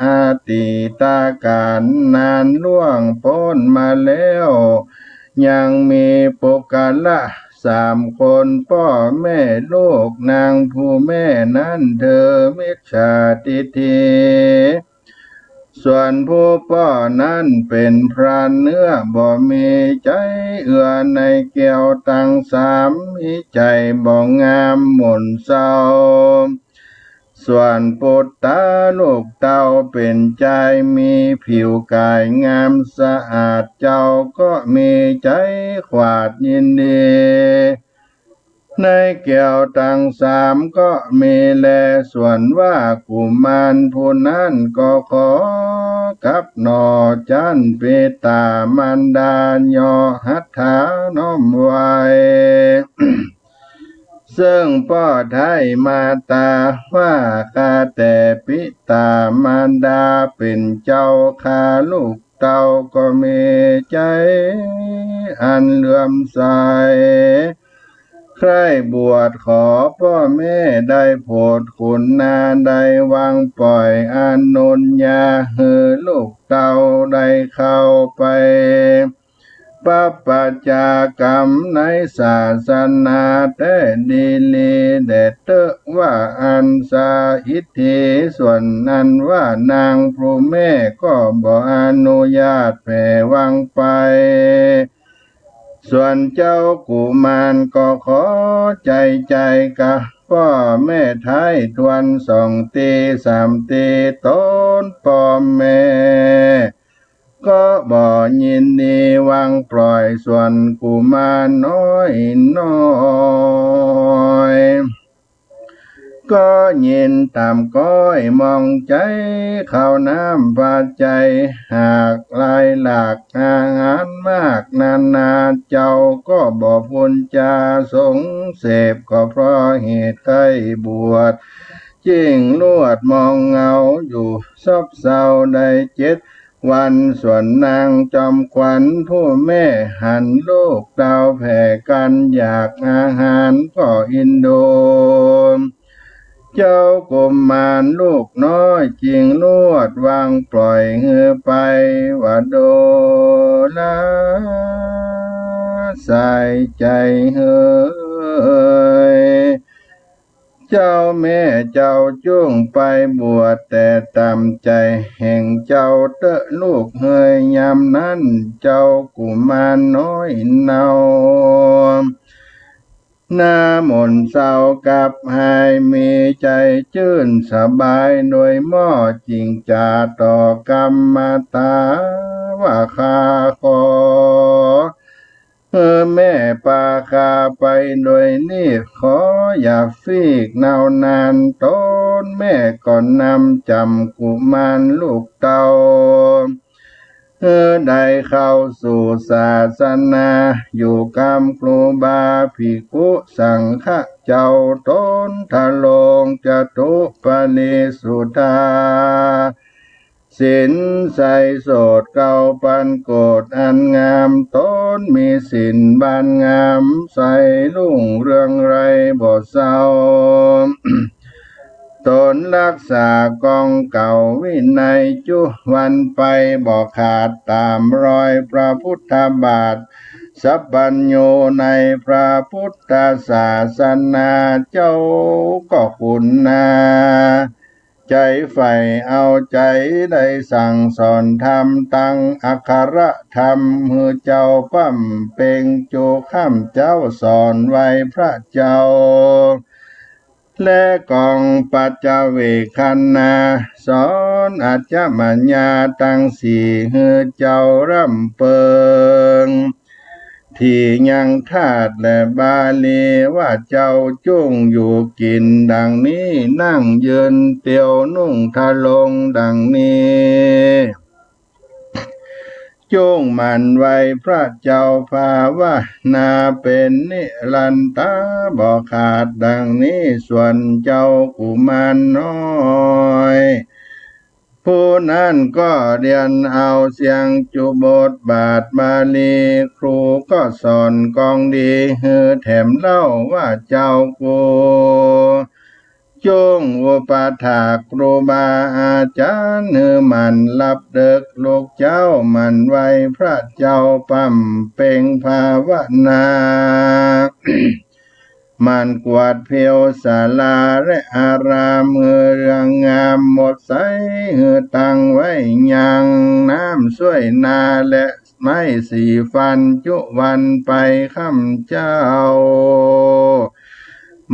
อดีตกาลนานล่วงป๊นมาแล้ว ยังมีปุคคละสามคน ป้อแม่ลูก นางผู้แม่นั้นเถิงมิจฉาทิฏฐิ ส่วนผู้ป้อนั้นเป๋นพรานเนื้อ บ่มีใจ๋เอื้อในแก้วตังสาม มีใจ๋บ่งามหม่นเศร้า ส่วนปุตตาลูกเต้าเป๋นจาย มีผิวก๋ายงามสะอาด เจ้าก็มีใจ๋ขวาดยินดี ในแก้วตังสามก็มีแล ส่วนว่ากุมารผู้นั้นก็ขอ กับหน่อจั๊นปิต๋ามารดา ย่อหัตถาน้อมไหว้ เซิ่งป้อไท้มาต๋า ว่าข้าแต่ปิต๋ามารดาเป๋นเจ้าข้า ลูกเต้าก็มีใจ๋อันเลื่อมใส ใคร่บวชขอป้อแม่ได้โผด ขุนนาได้วางปล่อย อนุญาตหื้อลูกเต้าได้เข้าไป ประปัจจากัมในศาสนาแต๊ดีหลีแด่เต๊อะ ว่าอันสาอิทธิ ส่วนอันว่านางผู้แม่ก็บ่อนุญาตแผ่วางไป ส่วนเจ้ากุมารก็ขอใจ๋ใจ๋กับป้อแม่ไท้ทวนสองตี้สามตี้ ตนป้อแม่ ก็บ่ยินดีวางปล่อย ส่วนกุมารน้อยน้อย ก็ยินต๋ามก้อยมองใจ๋ ข้าวน้ำปัจจัยหากหลายหลาก อาหารมากนานา เจ้าก็บ่พูนจาสงเสพ ก็เพราะเหตุใค่บวช จิ่งลวดมองเหงาอยู่ซบเซาได้เจ็ดวัน ส่วนนางจอมขวัญผู้แม่หันลูกเต้าแผ่กั๋นอยากอาหารก็อินดู เจ้ากุมารลูกน้อยจิ่งลวดวางปล่อยหื้อไป ว่าดูราสายใจ๋เฮย เจ้าแม่เจ้าจุ่งไปบวช แต่ต๋ามใจ๋แห่งเจ้าเต๊อะลูกเฮย ยามนั้นเจ้ากุมารน้อยเนา หน้าหม่นเศร้ากับหายมีใจ๋จื้นสบาย โดยหม้อจิ่งจ๋าต่อกำมาต๋า ว่าข้าขอหื้อแม่ปาข้าไปโดยรีบ ขออย่าฟีกเน่านาน ตนแม่ก็นำจ๋ำกุมารลูกเต้า หื้อได้เข้าสู่ศาสนา อยู่กำครูบาภิกขุสังฆะเจ้า ตนทรงจตุปริสุทธา ศีลใสโสตเก้าปันโกดอันงาม ตนมีศีลบานงาม ใสรุ่งเรืองไรบ่เศร้า ตนรักษากองเก่าวินัย จุวันไปบ่ขาด ต๋ามรอยพระพุทธบาท สัพพัญญูในพระพุทธศาสนา เจ้าก็ขุนนา ใจ๋ใฝ่เอาใจ๋ได้สั่งสอนธรรม ตังอักขระธรรมหื้อเจ้าป้ำเป็ง จุค่ำเจ๊าสอนไหว้พระเจ้า และกองปัจจเวกขัณณา สอนอัจฉมัญญาตังสี่ หื้อเจ้าร่ำเปิง ถี่ยังธาตุและบาลี ว่าเจ้าจุ่งอยู่กิ๋นดังนี้ นั่งยืนเตียวนุ่งทรงดังนี้ จุ่งหมั่นไหว้พระเจ้าภาวนาเป๋นนิรันตาบ่ขาดดังนี้ ส่วนเจ้ากุมารน้อย ผู้นั้นก็เรียนเอาเสียงจุบทบาทบาลี ครูก็สอนกองดีหื้อแถมเล่า ว่าเจ้ากุ จุ่งอุปัฏฐากครูบาอาจ๋ารย์ หื้อหมั่นหลับเดิก ลูกเจ้าหมั่นไหว้พระเจ้าป้ำเป็งภาวนา หมั่นกวาดเผียวศาลาและอาราม หื้อเรืองงามหมดใส หื้อตั้งไว้ยังน้ำส้วยนาและ ไม้สีฟันจุวันไปค่ำเจ๊า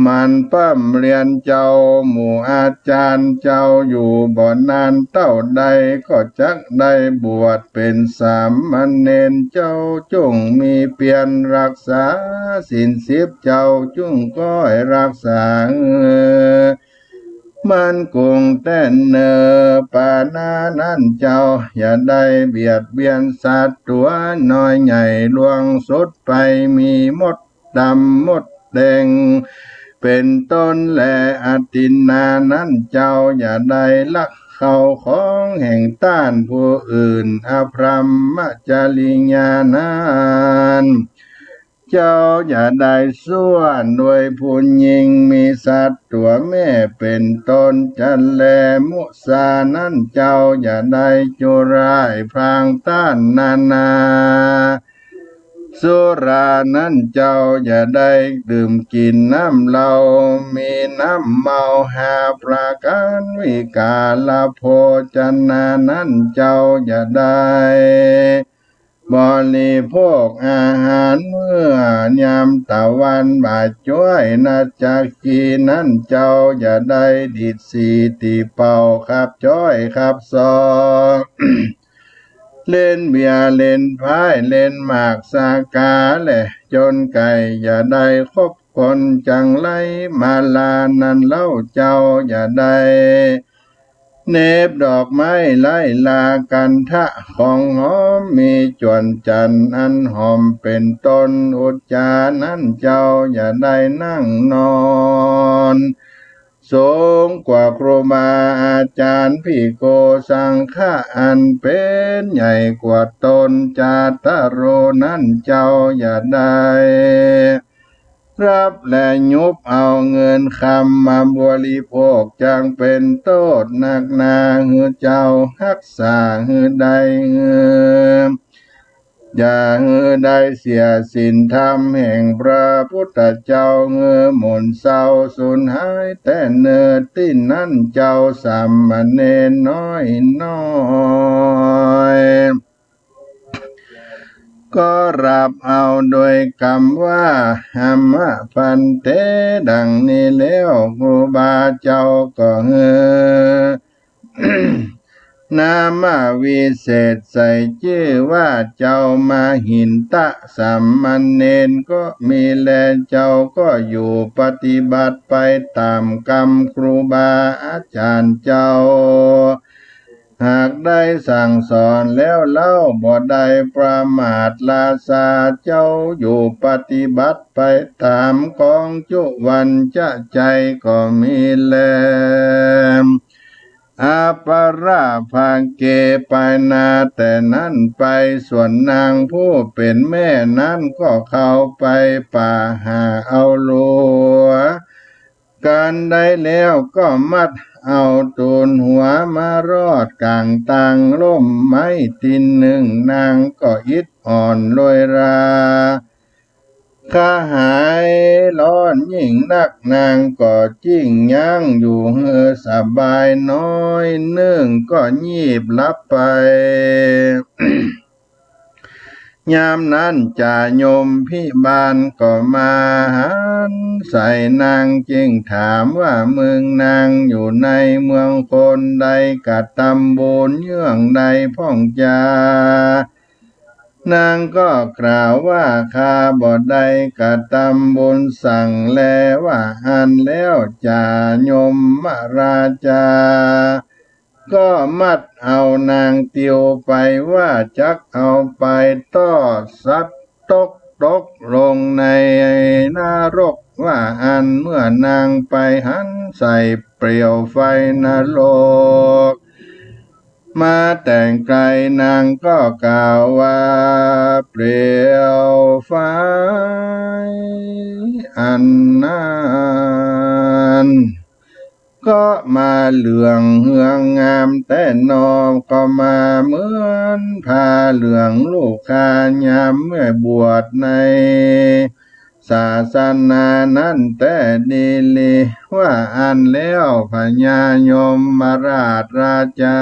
หมั่นป้ำเรียนเจ้าหมู่อาจ๋ารย์เจ้าอยู่บ่นานเต้าใด ก็จักได้บวชเป๋นสามเณร เจ้าจุ่งมีเปียรรักษาศีลสิบ เจ้าจุ่งก้อยรักษา มั่นคงแต๊เน่อ ปาณานั้นเจ้า อย่าได้เบียดเบียนสัตว์ตั๋วน้อยใหญ่ลวงสุดไป มีมดดำมดแดง เป๋นต้นแล อทินนานั้นเจ้า อย่าได้ลักเข้าของแห่งต้านผู้อื่น อพรหมจริยานั้น เจ้าอย่าได้ส่วนด้วยผู้หญิง มีสัตว์ตั๋วแม่เป๋นต้นจันแล มุสานั้นเจ้า อย่าได้จุร้ายพลางต้านนานา สุรานั้นเจ้า อย่าได้ดื่มกิ๋นน้ำเหล้า มีน้ำเมาห้าประก๋าน วิกาลโภชนานั้นเจ้า อย่าได้ บริโภคอาหารเมื่อยามตะวันบ่ายจ้อย นาจักขีนั้นเจ้า อย่าได้ดีดสีตีเป่าขับจ้อยขับซอ เล่นเบียร์เล่นไพร้เล่นหมากสากาแล จนไก่ อย่าได้คบคนจังไร มาลานั้นเล่าเจ้า อย่าได้ เหน็บดอกไม้ไล้ลา คันธะของหอม มีจวนจันทร์อันหอมเป๋นต้น อุจจานั้นเจ้า อย่าได้นั่งนอน สูงกว่าครูบาอาจารย์ ภิกขุสังฆะอันเป๋นใหญ่กว่าต๋น จาตโรนั้นเจ้า อย่าได้ ฮับและยุบเอาเงินคำมาบริโภค จักเป๋นโต้ษนักหนา หื้อเจ้าฮักษาหื้อได้ หื้อ อย่าหื้อได้เสียศีลธรรมแห่งพระพุทธเจ้า หื้อหม่นเศร้าสูญหายแต๊เน่อ ตี้นั้นเจ้าสามเณรน้อยน้อย ก็รับเอาโดยกำว่า หัมมะภันเต ดังนี้แล้ว ครูบาเจ้าก็หื้อ นามวิเศษใส่จื้อว่าเจ้ามหินทะ สามเณรก็มีแล เจ้าก็อยู่ปฏิบัติไปต๋ามกำครูบาอาจารย์เจ้า หากได้สั่งสอนแล้วเล่า บ่ได้ประมาทราชาเจ้า อยู่ปฏิบัติไปต๋ามของจุวันจะใจก็มีแล อัปปะราภาเก ไปนาแต่นั้นไป ส่วนนางผู้เป๋นแม่นั้นก็เข้าไปป่าหาเอาลัว กันได้แล้วก็มัดเอาตูนหัวมารอดก๋างตางร่มไม้ตี้นึ่ง นางก็อิดอ่อนโรยรา กระหายฮ้อนยิ่งนัก นางก็จึ้งยั้งอยู่หื้อสบายน้อยนึ่ง ก็ยีบหลับไป ยามนั้นจาโยมพิบาลก็มาหันใส่นาง จึงถามว่า มึงนางอยู่ในเมืองคน ได้กระตำบุญเยื่องใดพ่องจา นางก็กล่าวว่า ข้าบ่ได้กระตำบุญสังแล ว่าอั้นแล้ว จาโยมราชา ก็มัดเอานางติวไปว่าจักเอาไปต้อสัตว์ตก ตกลงในนรก ว่าอั้น เมื่อนางไปหันใส่เปลวไฟนรก มาแต่ไกล นางก็กล่าวว่า เปลวไฟอันนั้น ก็มาเหลืองเฮืองงามแต๊นอ ก็มาเหมือนผ้าเหลืองลูกคายามเมื่อบวชในศาสนานั้นแต๊ดีหลี ว่าอั้นแล้ว พญายมราชราชา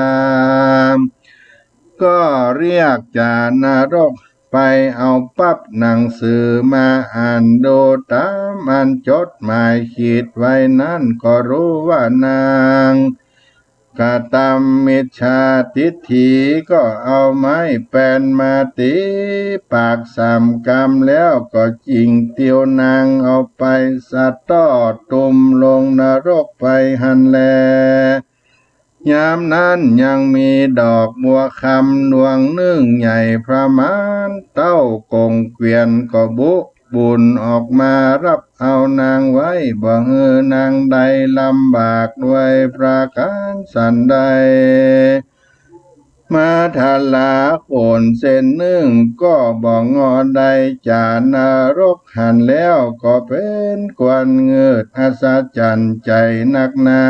ก็เรียกจานรก ไปเอาปั๊บหนังสือมาอ่านดู ต๋ามอันจดหมายขีดไว้นั้น ก็ฮู้ว่านาง กระตำมิจฉาทิฏฐิ ก็เอาไม้แปนมาตี๋ปากสามกำ แล้วก็จิ่งเตียวนางเอาไปสะต้อตุ่มลงนรกไปหั้นแล ยามนั้นยังมีดอกบัวคำดวงนึ่งใหญ่ประมาณเต้ากงเกวียน ก็บุบุ่นออกมาฮับเอานางไว้ บ่หื้อนางได้ลำบากด้วยประก๋านสันใด มาทาราโขนเส้นนึ่งก็บ่งอได้จ๋านรกหั้นแล้ว ก็เป๋นควรงืดอัศจรรย์ใจ๋นักหนา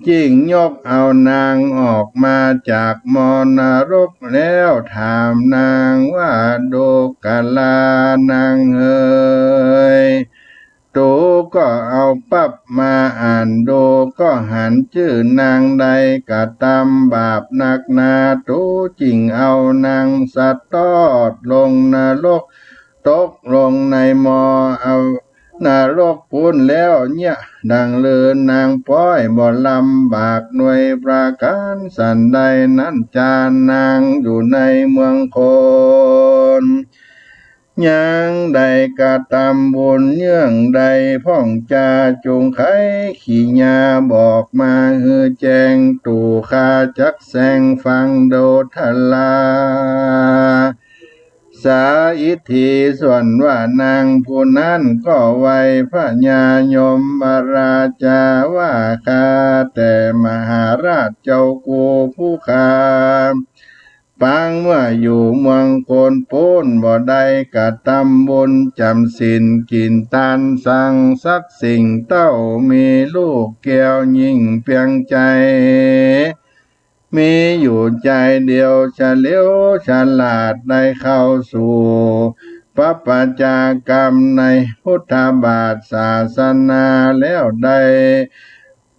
จิ่งยกเอานางออกมาจากมอญนรกแล้วถามนางว่า ดูกรา นางเหย ตูก็เอาปั๊บมาอ่านดู ก็หันจื้อนางได้กระตำบาปนักหนา ตูจิ่งเอานางสะต้อดลงนรก ตกลงในมอญนรกปู้นแล้วเยียะ ดังลือนางป๊อยบ่ลำบากด้วยประก๋านสันใดนั้นจ๋าน นางอยู่ในเมืองโคน ยังได้กระตำบุญเยื่องใดพ่องจา จุ่งใค่ขีญาบอกมาหื้อแจ้ง ตู๋ข้าจักแสดงฟัง ดูกรา สาอิทธิ ส่วนว่านางผู้นั้นก็ไหว้พญายมราชาว่า ข้าแต่มหาราชเจ้ากูผู้ข้า ปางเมื่ออยู่เมืองโคนปู้น บ่ได้กระตำบุญจ๋ำศีล กิ๋นตานสังสักสิ่ง เต้ามีลูกแก้วยิ่งเปียงใจ๋ มีอยู่ใจ๋เดียว เฉลียวฉลาดได้เข้าสู่ปัปปะจากัมในพุทธบาทศาสนาแล้ว ได้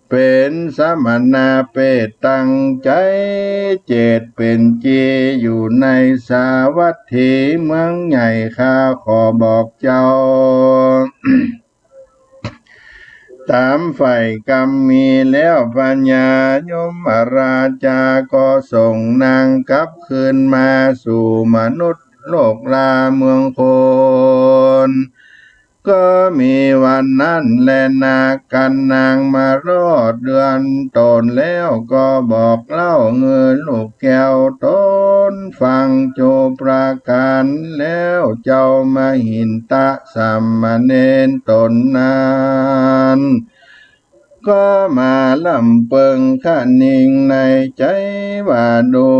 เป๋นสมณเปตตั้งใจ๋เจตน์เป๋นจีอยู่ในสาวัตถีเมืองใหญ่ ข้าขอบอกเจ้า ต๋ามฝ่ายกัมมีแล้ว พญายมราชาก็ส่งนางกลับคืนมาสู่มนุษย์โลกราเมืองโคน ก็มีวันนั้นแลนา ครั้นนางมารอดเฮือนต๋นแล้ว ก็บอกเล่าหื้อลูกแก้วต๋นฟังจุประก๋านแล้ว เจ้ามหินทะสามเณรต๋นนั้น ก็มาล่ำเปิงคะนิงในใจ๋ว่า ดู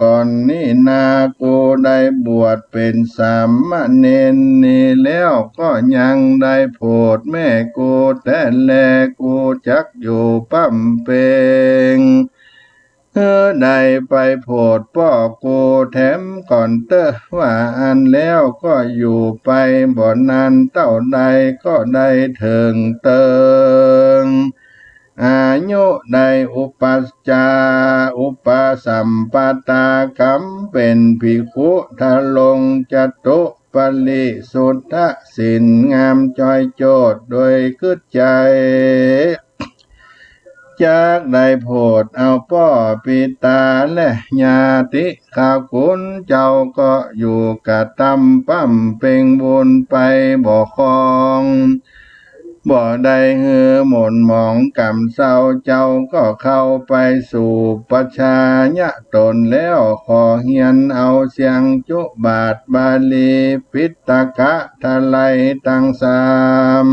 ก่อนนี้นา กูได้บวชเป๋นสามเณรนี้แล้ว ก็ยังได้โผดแม่กูแต๊แล กูจักอยู่ปำเปง หื้อได้ไปโผดป้อกูแถมก่อนเต๊อะ ว่าอั้นแล้วก็อยู่ไปบ่นานเต้าใด ก็ได้เถิงเติงอายุ ได้อุปัชฌา อุปสัมปทากัมเป๋นภิกขุ ทรงจตุปริสุทธศีล งามจ้อยโจทย์โดยกึ๊ดใจ๋ จักได้โผดเอาป้อปิตาและญาติคาคุณ เจ้าก็อยู่กระตำปำเปงบุญไปบ่คล่อง บ่ได้หื้อหม่นหมองกำเซา เจ้าก็เข้าไปสู่ปัชญาต๋นแล้ว ขอเฮียนเอาเสียงจุบาทบาลีปิตกะไตรยตังสาม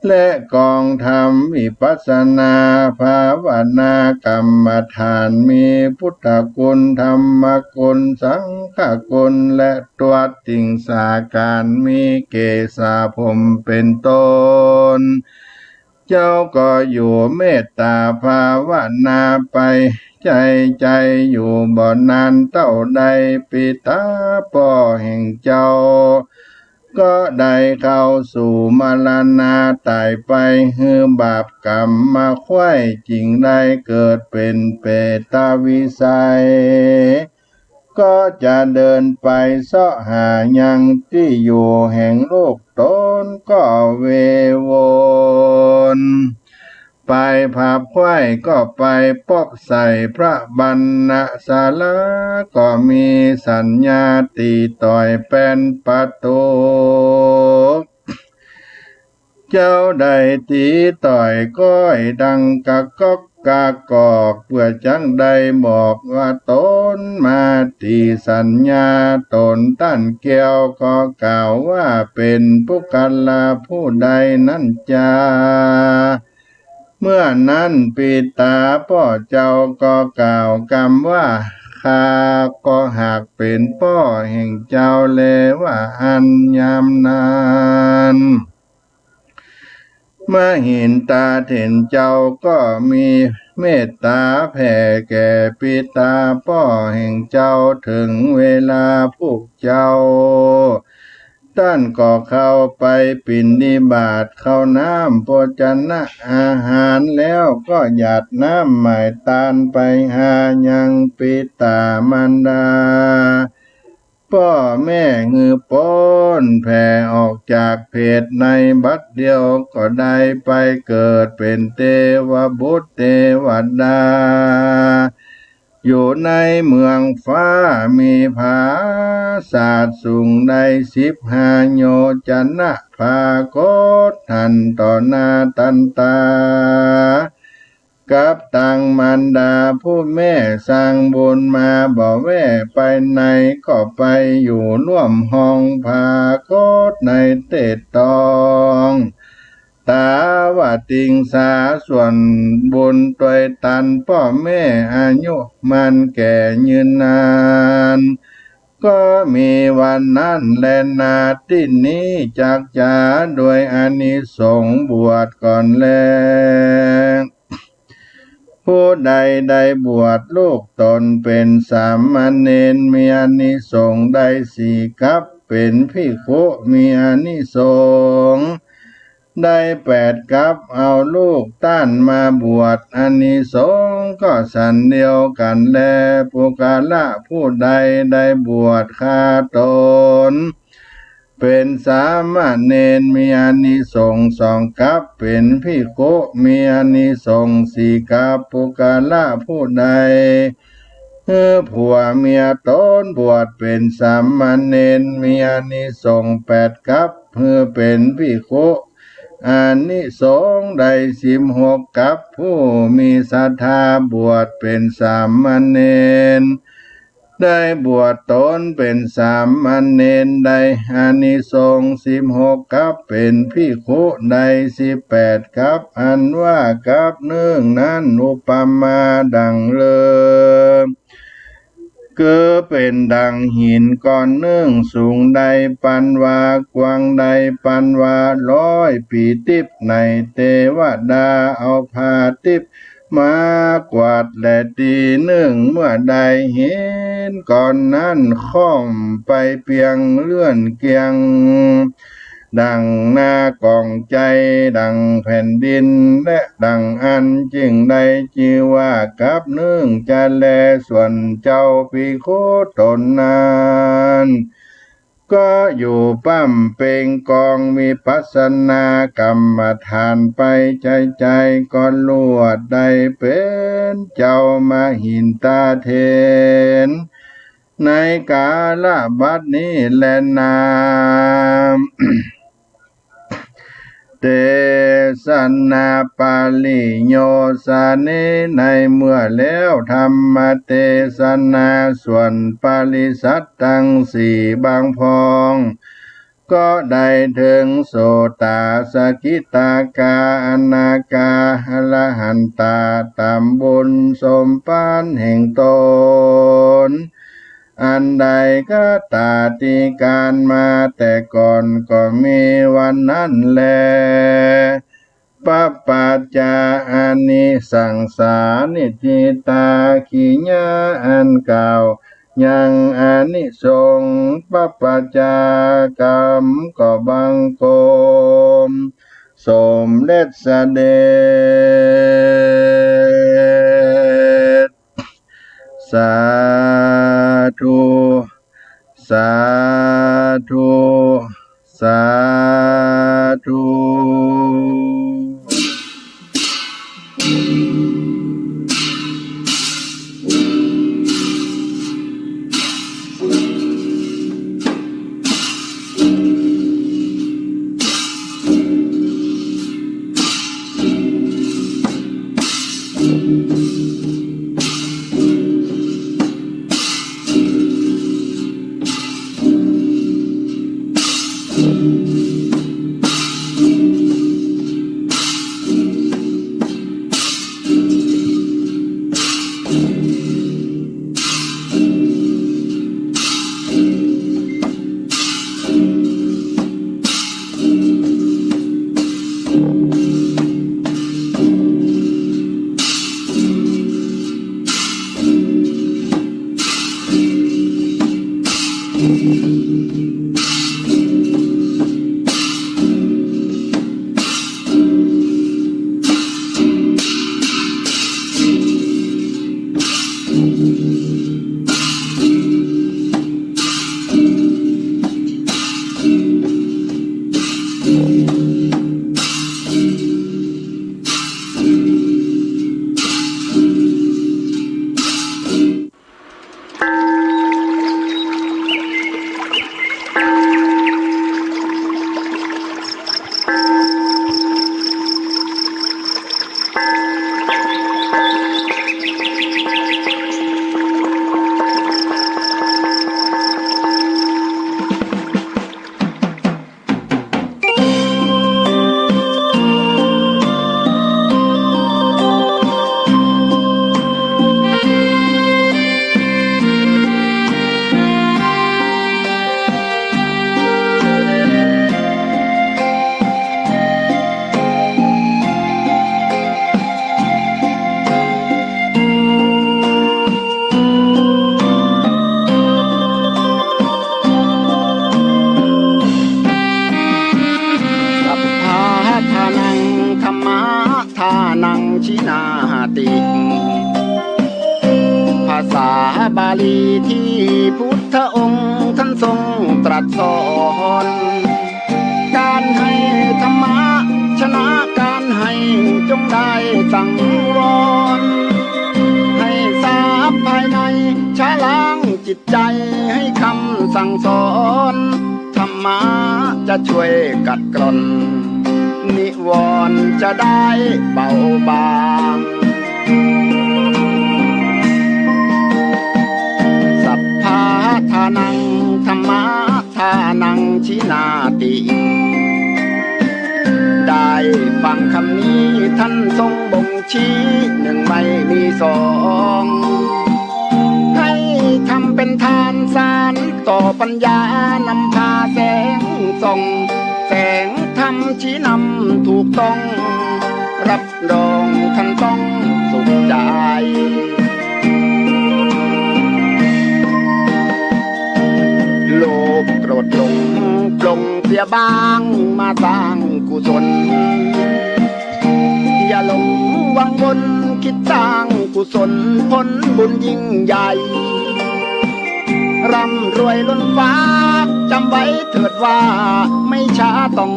และกองธรรมวิปัสสนาภาวนากรรมฐาน มีพุทธคุณ ธรรมคุณ สังฆคุณ และตวดติ่งสาการ มีเกศาผมเป๋นต้น เจ้าก็อยู่เมตตาภาวนาไป ใจ๋ใจ๋อยู่บ่นานเต้าใด ปิตาป้อแห่งเจ้า ก็ได้เข้าสู่มรณาต๋ายไป หื้อบาปกรรมมาไขว้ จึงได้เกิดเป๋นเปรตวิสัย ก็จะเดินไปเซาะหายังตี้อยู่แห่งลูกต๋นก็เววน ไปผาบไขว้ก็ไปปบใส่พระบรรณศาลา ก็มีสัญญาตี๋ต่อยแป้นประตู เจ้าได้ตี๋ต่อยก้อยดังกะก๊อกกะกอก เปื้อจักได้บอกว่าต๋นมาตี๋สัญญาต๋น ต้านแก้วก็กล่าวว่าเป๋นปุคคละผู้ใดนั้นจา เมื่อนั้นปิตาป้อเจ้าก็กล่าวกำว่า ข้าก็หากเป๋นป้อแห่งเจ้าแลว่าอั้น ยามนั้น มหินทราเถรเจ้าก็มีเมตต๋าแผ่แก่ปิตาป้อแห่งเจ้า เถิงเวลาพวกเจ้า ต้านก็เข้าไปปิณฑบาตเข้าน้ำโภชนะอาหารแล้ว ก็หยาดน้ำหมายตานไปหายังปิตามารดา ป้อแม่หื้อป๊นแผ่ออกจากเพดในบัดเดียว ก็ได้ไปเกิดเป๋นเตวบุตรเตวดา อยู่ในเมืองฟ้า มีผาสาทสูงได้สิบห้าโยชนะ ผากฏหั้นต่อหน้าตันตา กับตังมารดาผู้แม่สร้างบุญมาบ่แว่ไปไหน ก็ไปอยู่ร่วมห้อง ผากฏในเตศตอง ต๋าวติงสา ส่วนบุญตวยตันป้อแม่ อายุมั่นแก่ยืนนาน ก็มีวันนั้นแลนา ตี้นี้จักจ๋า โดยอานิสงส์บวชก่อนแล ผู้ใดได้บวชลูกต๋นเป๋นสามเณร มีอานิสงส์ได้สี่กัป เป๋นภิกขุมีอานิสงส์ได้แปดกัป เอาลูกต้านมาบวช อานิสงส์ก็สันเดียวกั๋นแล ปุคคละผู้ใดได้บวชคาต๋น เป๋นสามเณร มีอานิสงส์สองกัป เป๋นภิกขุมีอานิสงส์สี่กัป ปุคคละผู้ใด หื้อผัวเมียต๋นบวชเป๋นสามเณร มีอานิสงส์แปดกัป หื้อเป๋นภิกขุ อานิสงส์ได้สิบหกกัป ผู้มีศรัทธาบวชเป๋นสามเณร ได้บวชต๋นเป๋นสามเณร ได้อานิสงส์สิบหกกัป เป๋นภิกขุได้สิบแปดกัป อันว่ากัปนึ่งนั้น อุปมาดั่งเลิง คือเป๋นดั่งหินก้อนนึ่ง สูงได้ปันวา กว้างได้ปันวา ร้อยปีติ๊บ ในเตวดาเอาผ้าติ๊บ มากวาดแลตี้นึ่ง เมื่อได้หินก้อนนั้น ค่อมไปเปียงเลื่อนเกียง ดั่งหน้ากองไจ ดั่งแผ่นดิน และดั่งอัน จึงได้จื้อว่ากัปนึ่งจะแล ส่วนเจ้าภิกขุต๋นนั้น ก็อยู่ปำเปงกองวิปัสสนากรรมฐานไป ใจ๋ๆ ก็ลวดได้เป๋นเจ้ามหินทราเถร ในกาละบัดนี้แลนา เตสนาปริโยสเน ในเมื่อแล้วธรรมเตสนาส่วนปริสัตตังสี่บางพอง ก็ได้เถิงโสตา สกิทาคา อนาคา อรหันตา ต๋ามบุญสมภารแห่งต๋น อันได้คตาธิการมาแต่ก่อน ก็มีวันนั้นแล ปปัจจาอานิสังสา นิฏฐิตา กิริยาอันกล่าวยังอานิสงส์ปปัจจากรรมก็บังคมสมเด็จเสด็จ สาธุ สาธุ สาธุ สัพพะทานัง ธัมมะทานัง ชินาติ ภาษาบาลีตี้พุทธองค์ท่านทรงตรัสสอน ก๋านหื้อธรรมะชนะก๋านหื้อ จงได้สังวร หื้อทรัพย์ภายในชะล้างจิตใจ๋ หื้อคำสั่งสอน ธรรมะจะช่วยขัดเกลา นิวรณ์จะได้เบาบาง สัพพะทานัง ธัมมะทานัง ชินาติ ได้ฟังคำนี้ท่านทรงบ่ง ชี้นึ่งไม่มีสอง หื้อทำเป๋นทานสานต่อปั๋ญญา นำพาแสงส่อง แสงธรรมชี้นำถูกต้อง รับรองท่านต้องสุขใจ๋ โลภโกรธหลงปลงเสียบ้าง มาสร้างกุศล อย่าหลงวังวน กึ๊ดสร้างกุศล ผลบุญยิ่งใหญ่ ร่ำรวยล้นฟ้า จ๋ำไว้เถิดว่า ไม่ช้าต้อง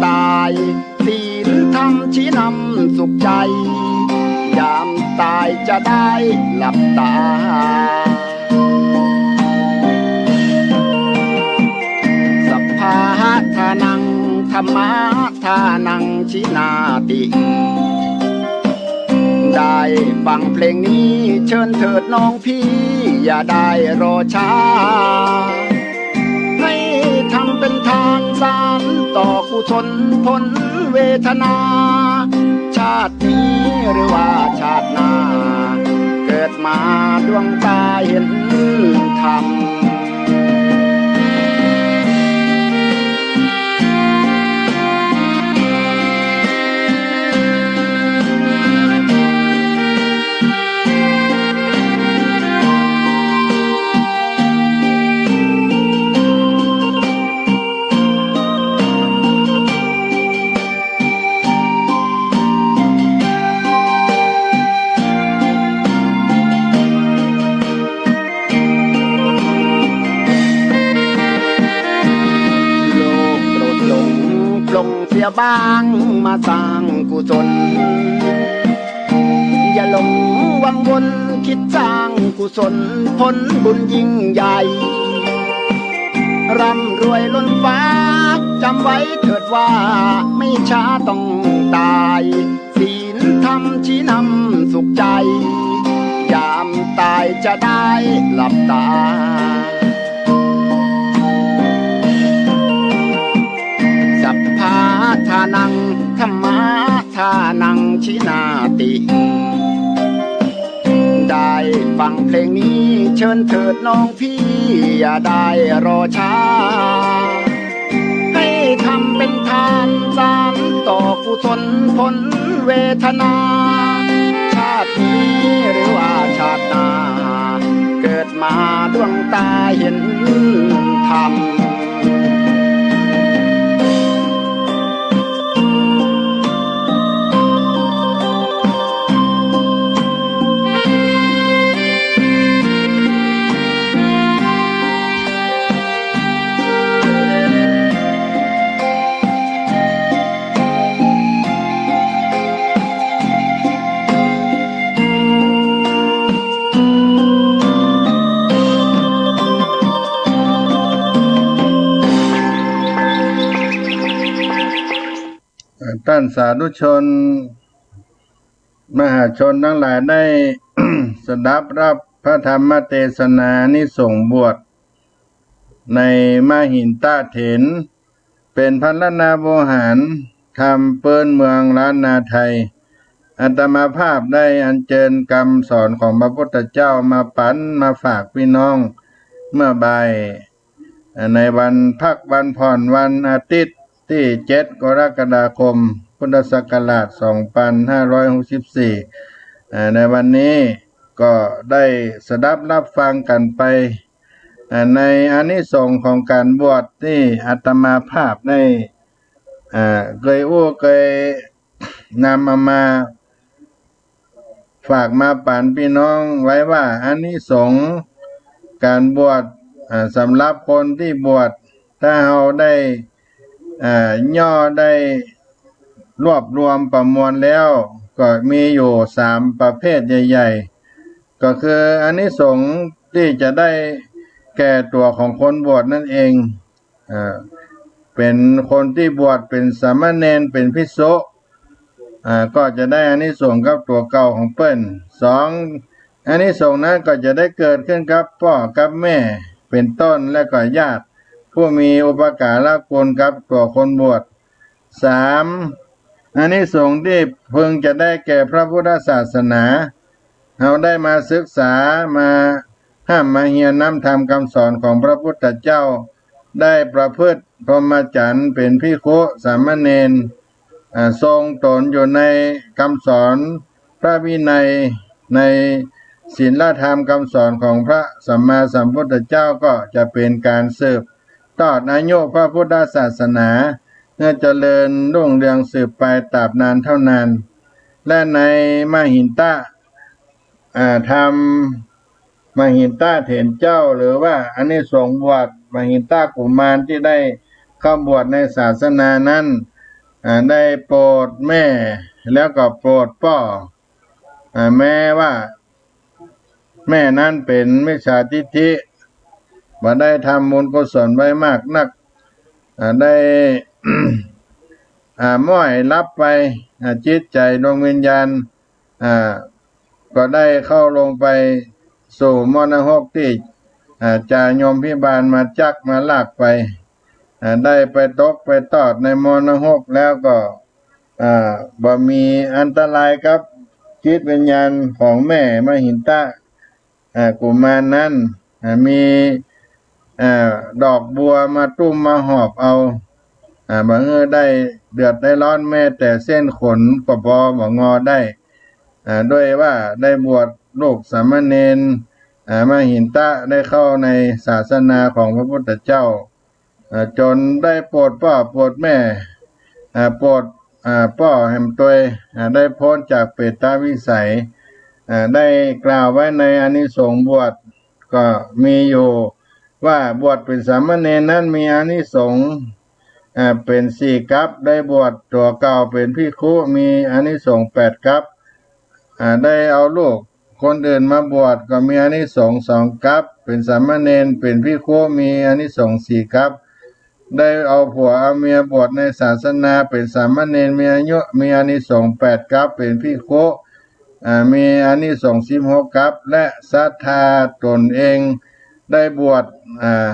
ต๋าย ศีลธรรมชี้นำสุขใจ๋ ยามต๋ายจะได้หลับต๋า สัพพะทานัง ธัมมะทานัง ชินาติ ได้ฟังเพลงนี้เชิญเถิดน้องพี่ อย่าได้รอช้า หื้อทำเป๋นทานสานต่อกุศล ผลเวทนา ชาตินี้หรือว่าชาติหน้า เกิดมาดวงต๋าเห็นธรรม โลภโกรธหลงปลงเสียบ้าง มาสร้างกุศล อย่าหลงวังวน กึ๊ดสร้างกุศล ผลบุญยิ่งใหญ่ ร่ำรวยล้นฟ้า จ๋ำไว้เถิดว่า ไม่ช้าต้องต๋าย ศีลธรรมชี้นำสุขใจ๋ ยามต๋ายจะได้หลับต๋า สัพพะทานัง ธัมมะทานัง ชินาติ ได ได้ฟังเพลงนี้ เชิญเถิดน้องพี่ อย่าได้รอช้า ให้ทำเป็นทานสานต่อกุศลผลเวทนา ชาตินี้หรือว่าชาติหน้า เกิดมาดวงตาเห็นธรรม ต้านสาธุชน มหาชนตังหลายได้ สดับฮับพระธรรมเตสนาอานิสงส์บวชในมหินทะเถร เป๋นพรรณนาโวหารธรรมปื๊นเมืองล้านนาไทย อาตมาภาพได้อัญเจิญกำสอนของพระพุทธเจ้ามาปั๋นมาฝากปี้น้องเมื่อบ่าย อ่า ในวันพักวันผ่อนวันอาทิตย์ตี้เจ็ดกรกฎาคม พุทธศักราชสองปันห้าร้อยหกสิบสี่ อ่า ในวันนี้ก็ได้สดับฮับฟังกั๋นไป อ่า ในอานิสงส์ของก๋านบวชตี้อาตมาภาพได้ อ่า เกยอู้เกย นำเอามาฝากมาปั๋นปี้น้องไว้ว่า อานิสงส์ก๋านบวช อ่า สำหรับคนตี้บวช ถ้าเฮาได้ อ่า ย่อได้รวบรวมประมวลแล้ว ก็มีอยู่สามประเภทใหญ่ๆ ก็คืออานิสงส์ตี้จะได้แก่ตั๋วของคนบวชนั่นเอง อ่า เป๋นคนตี้บวชเป๋นสามเณรเป๋นภิกษุ อ่า ก็จะได้อานิสงส์กับตั๋วเก่าของเปิ้น สอง อานิสงส์นั้นก็จะได้เกิดขึ้นกับป้อกับแม่เป๋นต้น และก็ญาติผู้มีอุปการะคุณกับตั๋วคนบวช สาม อานิสงส์ตี้พึงจะได้แก่พระพุทธศาสนา เฮาได้มาศึกษา มาฮ่ำมาเฮียนนำธรรมกำสอนของพระพุทธเจ้า ได้ประพฤติพรหมจรรย์เป๋นภิกขุสามเณร อ่า ทรงต๋นอยู่ในกำสอนพระวินัย ในศีลธรรมกำสอนของพระสัมมาสัมพุทธเจ้า ก็จะเป๋นก๋านสืบตอดอายุพระพุทธศาสนา เมื่อเจริญรุ่งเรืองสืบไปตราบนานเท่านาน และในมหินทะ อ่า ธรรมมหินทะเถรเจ้า หรือว่าอานิสงส์บวชมหินทะกุมารตี้ได้เข้าบวชในศาสนานั้น อ่า ได้โปรดแม่ แล้วก็โปรดป้อ อ่า แม้ว่าแม่นั้นเป๋นมิจฉาทิฏฐิ บ่ได้ทำบุญกุศลไว้มากนัก อ่า ได้ อ่า ม้อยลับไป อ่า จิตใจ๋ดวงวิญญาณ อ่า ก็ได้เข้าลงไปสู่มรณะนรกตี้ อ่า จายมพิบาลมาจั๊กมาลากไป อ่า ได้ไปตกไปตอดในมรณะนรกแล้วก็ อ่า บ่มีอันตรายกับจิตวิญญาณของแม่มหินทะ อ่า กุมารนั้น อ่า มี อ่า ดอกบัวมาตุ้มมาหอบเอา อ่า บ่หื้อได้เดือดได้ร้อนแม้แต่เส้นขนก็ปอบ่งอได้ อ่า ด้วยว่าได้บวชลูกสามเณร อ่า มหินทะได้เข้าในศาสนาของพระพุทธเจ้า อ่า จ๋นได้โปรดป้อโปรดแม่ อ่า โปรด อ่า ป้อแหมตวย อ่า ได้ป๊นจากเปรตวิสัย อ่า ได้กล่าวไว้ในอานิสงส์บวช ก็มีอยู่ว่าบวชเป๋นสามเณรนั้นมีอานิสงส์ อ่า เป๋นสี่กัป ได้บวชตั๋วเก่าเป๋นภิกขุมีอานิสงส์แปดกัป อ่า ได้เอาลูกคนอื่นมาบวชก็มีอานิสงส์สองกัป เป๋นสามเณรเป๋นภิกขุมีอานิสงส์สี่กัป ได้เอาผัวเอาเมียบวชในศาสนาเป๋นสามเณรมีอายุ มีอานิสงส์แปดกัป เป๋นภิกขุ อ่า มีอานิสงส์สิบหกกัป และศรัทธาต๋นเองได้บวช อ่า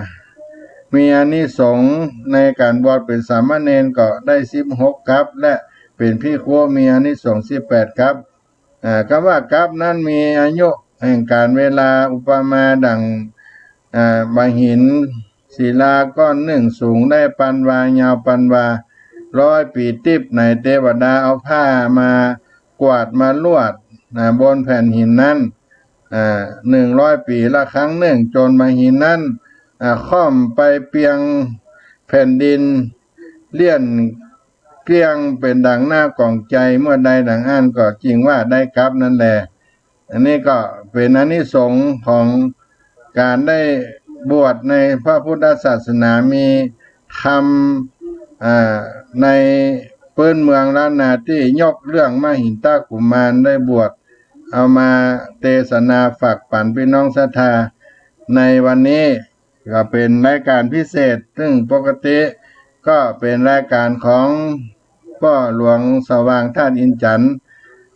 มีอานิสงส์ในก๋านบวชเป๋นสามเณรก็ได้สิบหกกัป และเป๋นภิกขุมีอานิสงส์สิบแปดกัป อ่า กำว่ากัปนั้นมีอายุ แห่งก๋านเวลา อุปมาดั่ง อ่า บ่าหินศิลาก้อนนึ่ง สูงได้ปันวา ยาวปันวา ร้อยปี๋ติ๊บ ไหนเตวดาเอาผ้ามากวาดมาลวด อ่า บนแผ่นหินนั้น อ่า หนึ่งร้อยปี๋ละครั้งนึ่ง จ๋นบ่าหินนั้น อ่า ค่อมไปเปียงแผ่นดิน เลี่ยนเกลี้ยงเป๋นดั่งหน้าก๋องใจ๋ เมื่อใดดั่งอั้นก็จึงว่าได้กลับนั้นแล อันนี้ก็เป๋นอานิสงส์ของก๋านได้บวชในพระพุทธศาสนา มีธรรม อ่า ในปื๊นเมืองล้านนาตี้ยกเรื่องมหินทกุมารได้บวช เอามาเตสนาฝากปั๋นปี้น้องศรัทธาในวันนี้ ก็เป๋นรายก๋านพิเศษ ซึ่งปกติก็เป๋นรายก๋านของป้อหลวงสว่างธาตุอินทร์จันทน์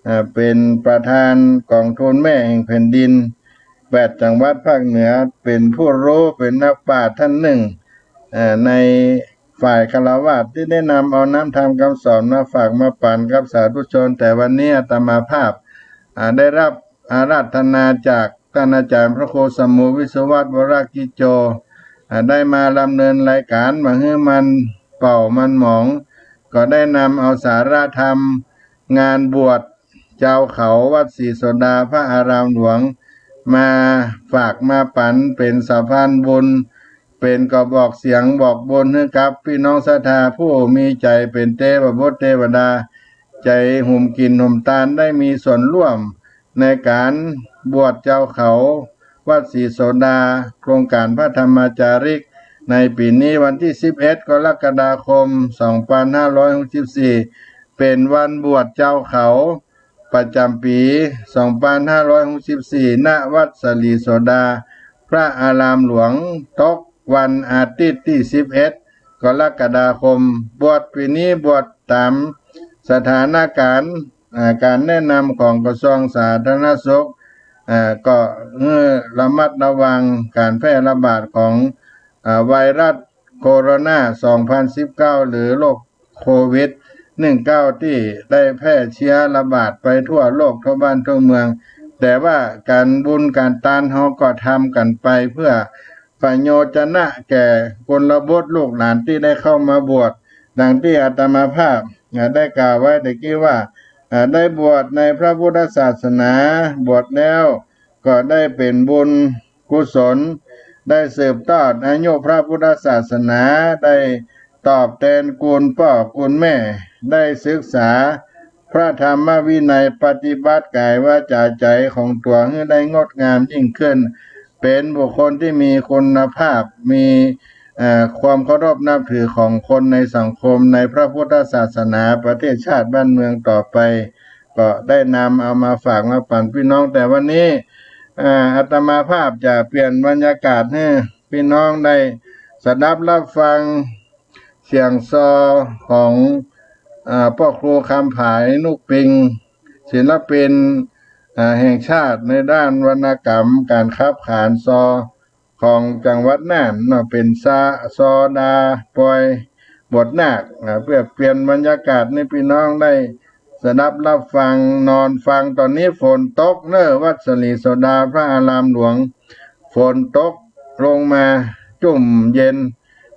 เอ่อ เป๋นประธานก๋องทุนแม่แห่งแผ่นดิน แปดจังหวัดภาคเหนือ เป๋นผู้ฮู้ เป๋นนักปราชญ์ต้านนึ่ง เอ่อ ในฝ่ายฆราวาส ตี้ได้นำเอาน้ำธรรมกำสอนมาฝากมาปั๋นกับสาธุชน แต่วันนี้อาตมาภาพ อ่า ได้ฮับอาราธนาจากต้านอาจ๋ารย์พระครูสมุห์ วิศวัตร วรกิจโจ อ่า ได้มาดำเนินรายก๋าน บ่หื้อมันเป่ามันหมอง ก็ได้นำเอาสาระธรรมงานบวชจาวเขาวัดศรีโสดาพระอารามหลวง มาฝากมาปั๋นเป๋นสะพานบุญ เป๋นกระบอกเสียงบอกบุญหื้อกับปี้น้องศรัทธาผู้มีใจ๋เป๋นเตวบุตรเตวดา ใจ๋หุมกิ๋นหุมตาน ได้มีส่วนร่วมในก๋านบวชจาวเขาวัดศรีโสดา โครงก๋านพระธรรมจาริก ในปี๋นี้วันตี้สิบเอ็ดกรกฎาคมสองปันห้าร้อยหกสิบสี่ เป๋นวันบวชจาวเขาประจ๋ำปี๋สองปันห้าร้อยหกสิบสี่ ณ วัดศรีโสดาพระอารามหลวง ตกวันอาทิตย์ตี้สิบเอ็ดกรกฎาคม บวชปี๋นี้บวชต๋ามสถานก๋ารณ์ อ่า ก๋านแนะนำของกระทรวงสาธารณสุข อ่า ก็หื้อระมัดระวังก๋านแพร่ระบาดของ อ่า ไวรัสโคโรนาสองปันสิบเก้า หรือโรคโควิดหนึ่งเก้า ตี้ได้แพร่เชื้อระบาดไปทั่วโลกทั่วบ้านทั่วเมือง แต่ว่าก๋านบุญก๋านตานเฮาก็ทำกั๋นไปเพื่อประโยชน์จะนะแก่กุลบุตรลูกหลานตี้ได้เข้ามาบวช ดังตี้อาตมาภาพ อ่า ได้กล่าวไว้ตะกี้ว่า อ่า ได้บวชในพระพุทธศาสนา บวชแล้วก็ได้เป๋นบุญกุศล ได้สืบทอดอายุพระพุทธศาสนา ได้ตอบแตนกุลป้อกุลแม่ ได้ศึกษาพระธรรมวินัย ปฏิบัติก๋ายวาจ๋าใจ๋ของตั๋วหื้อได้งดงามยิ่งขึ้น เป๋นบุคคลตี้มีคุณภาพ มี เอ่อ ความเคารพนับถือของคนในสังคม ในพระพุทธศาสนา ประเทศชาติบ้านเมืองต่อไป ก็ได้นำเอามาฝากมาปั๋นปี้น้อง แต่วันนี้ เอ่อ อาตมาภาพจะเปลี่ยนบรรยากาศหื้อปี้น้องได้สดับฮับฟังเสียงซอของ เอ่อ ป้อครูคำผาย นุกปิง ศิลปิน เอ่อ แห่งชาติในด้านวรรณกรรม ก๋านขับขานซอ ของจังหวัดน่านเนาะ เป๋นซา ซอดาปอยบทนาค อ่า เพื่อเปลี่ยนบรรยากาศหื้อปี้น้องได้สดับฮับฟัง นอนฟัง ต๋อนนี้ฝนตกเน่อ วัดศรีโสดาพระอารามหลวง ฝนตกลงมาจุ่มเย็น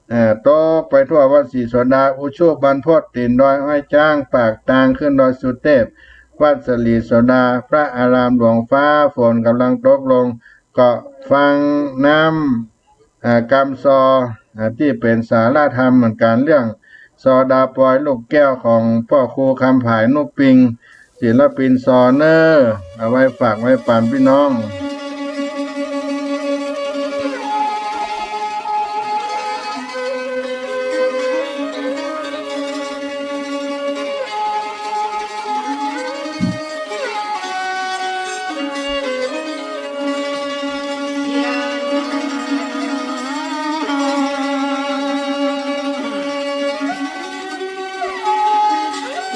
เอ่อ ตกไปทั่ววัดศรีโสดา อุชุบันพต ตี๋นดอยอ้อยจ๊าง ปากตางขึ้นดอยสุเตพ วัดศรีโสดาพระอารามหลวง ฟ้าฝนก๋ำลังตกลง ก็ฟังน้ำ อ่า กำซอ อ่า ตี้เป๋นสาระธรรมเหมือนกั๋น เรื่องซอดาปอยลูกแก้วของป้อครูคำผาย นุกปิง ศิลปินซอเน่อ เอาไว้ฝากไว้ปั๋นปี้น้อง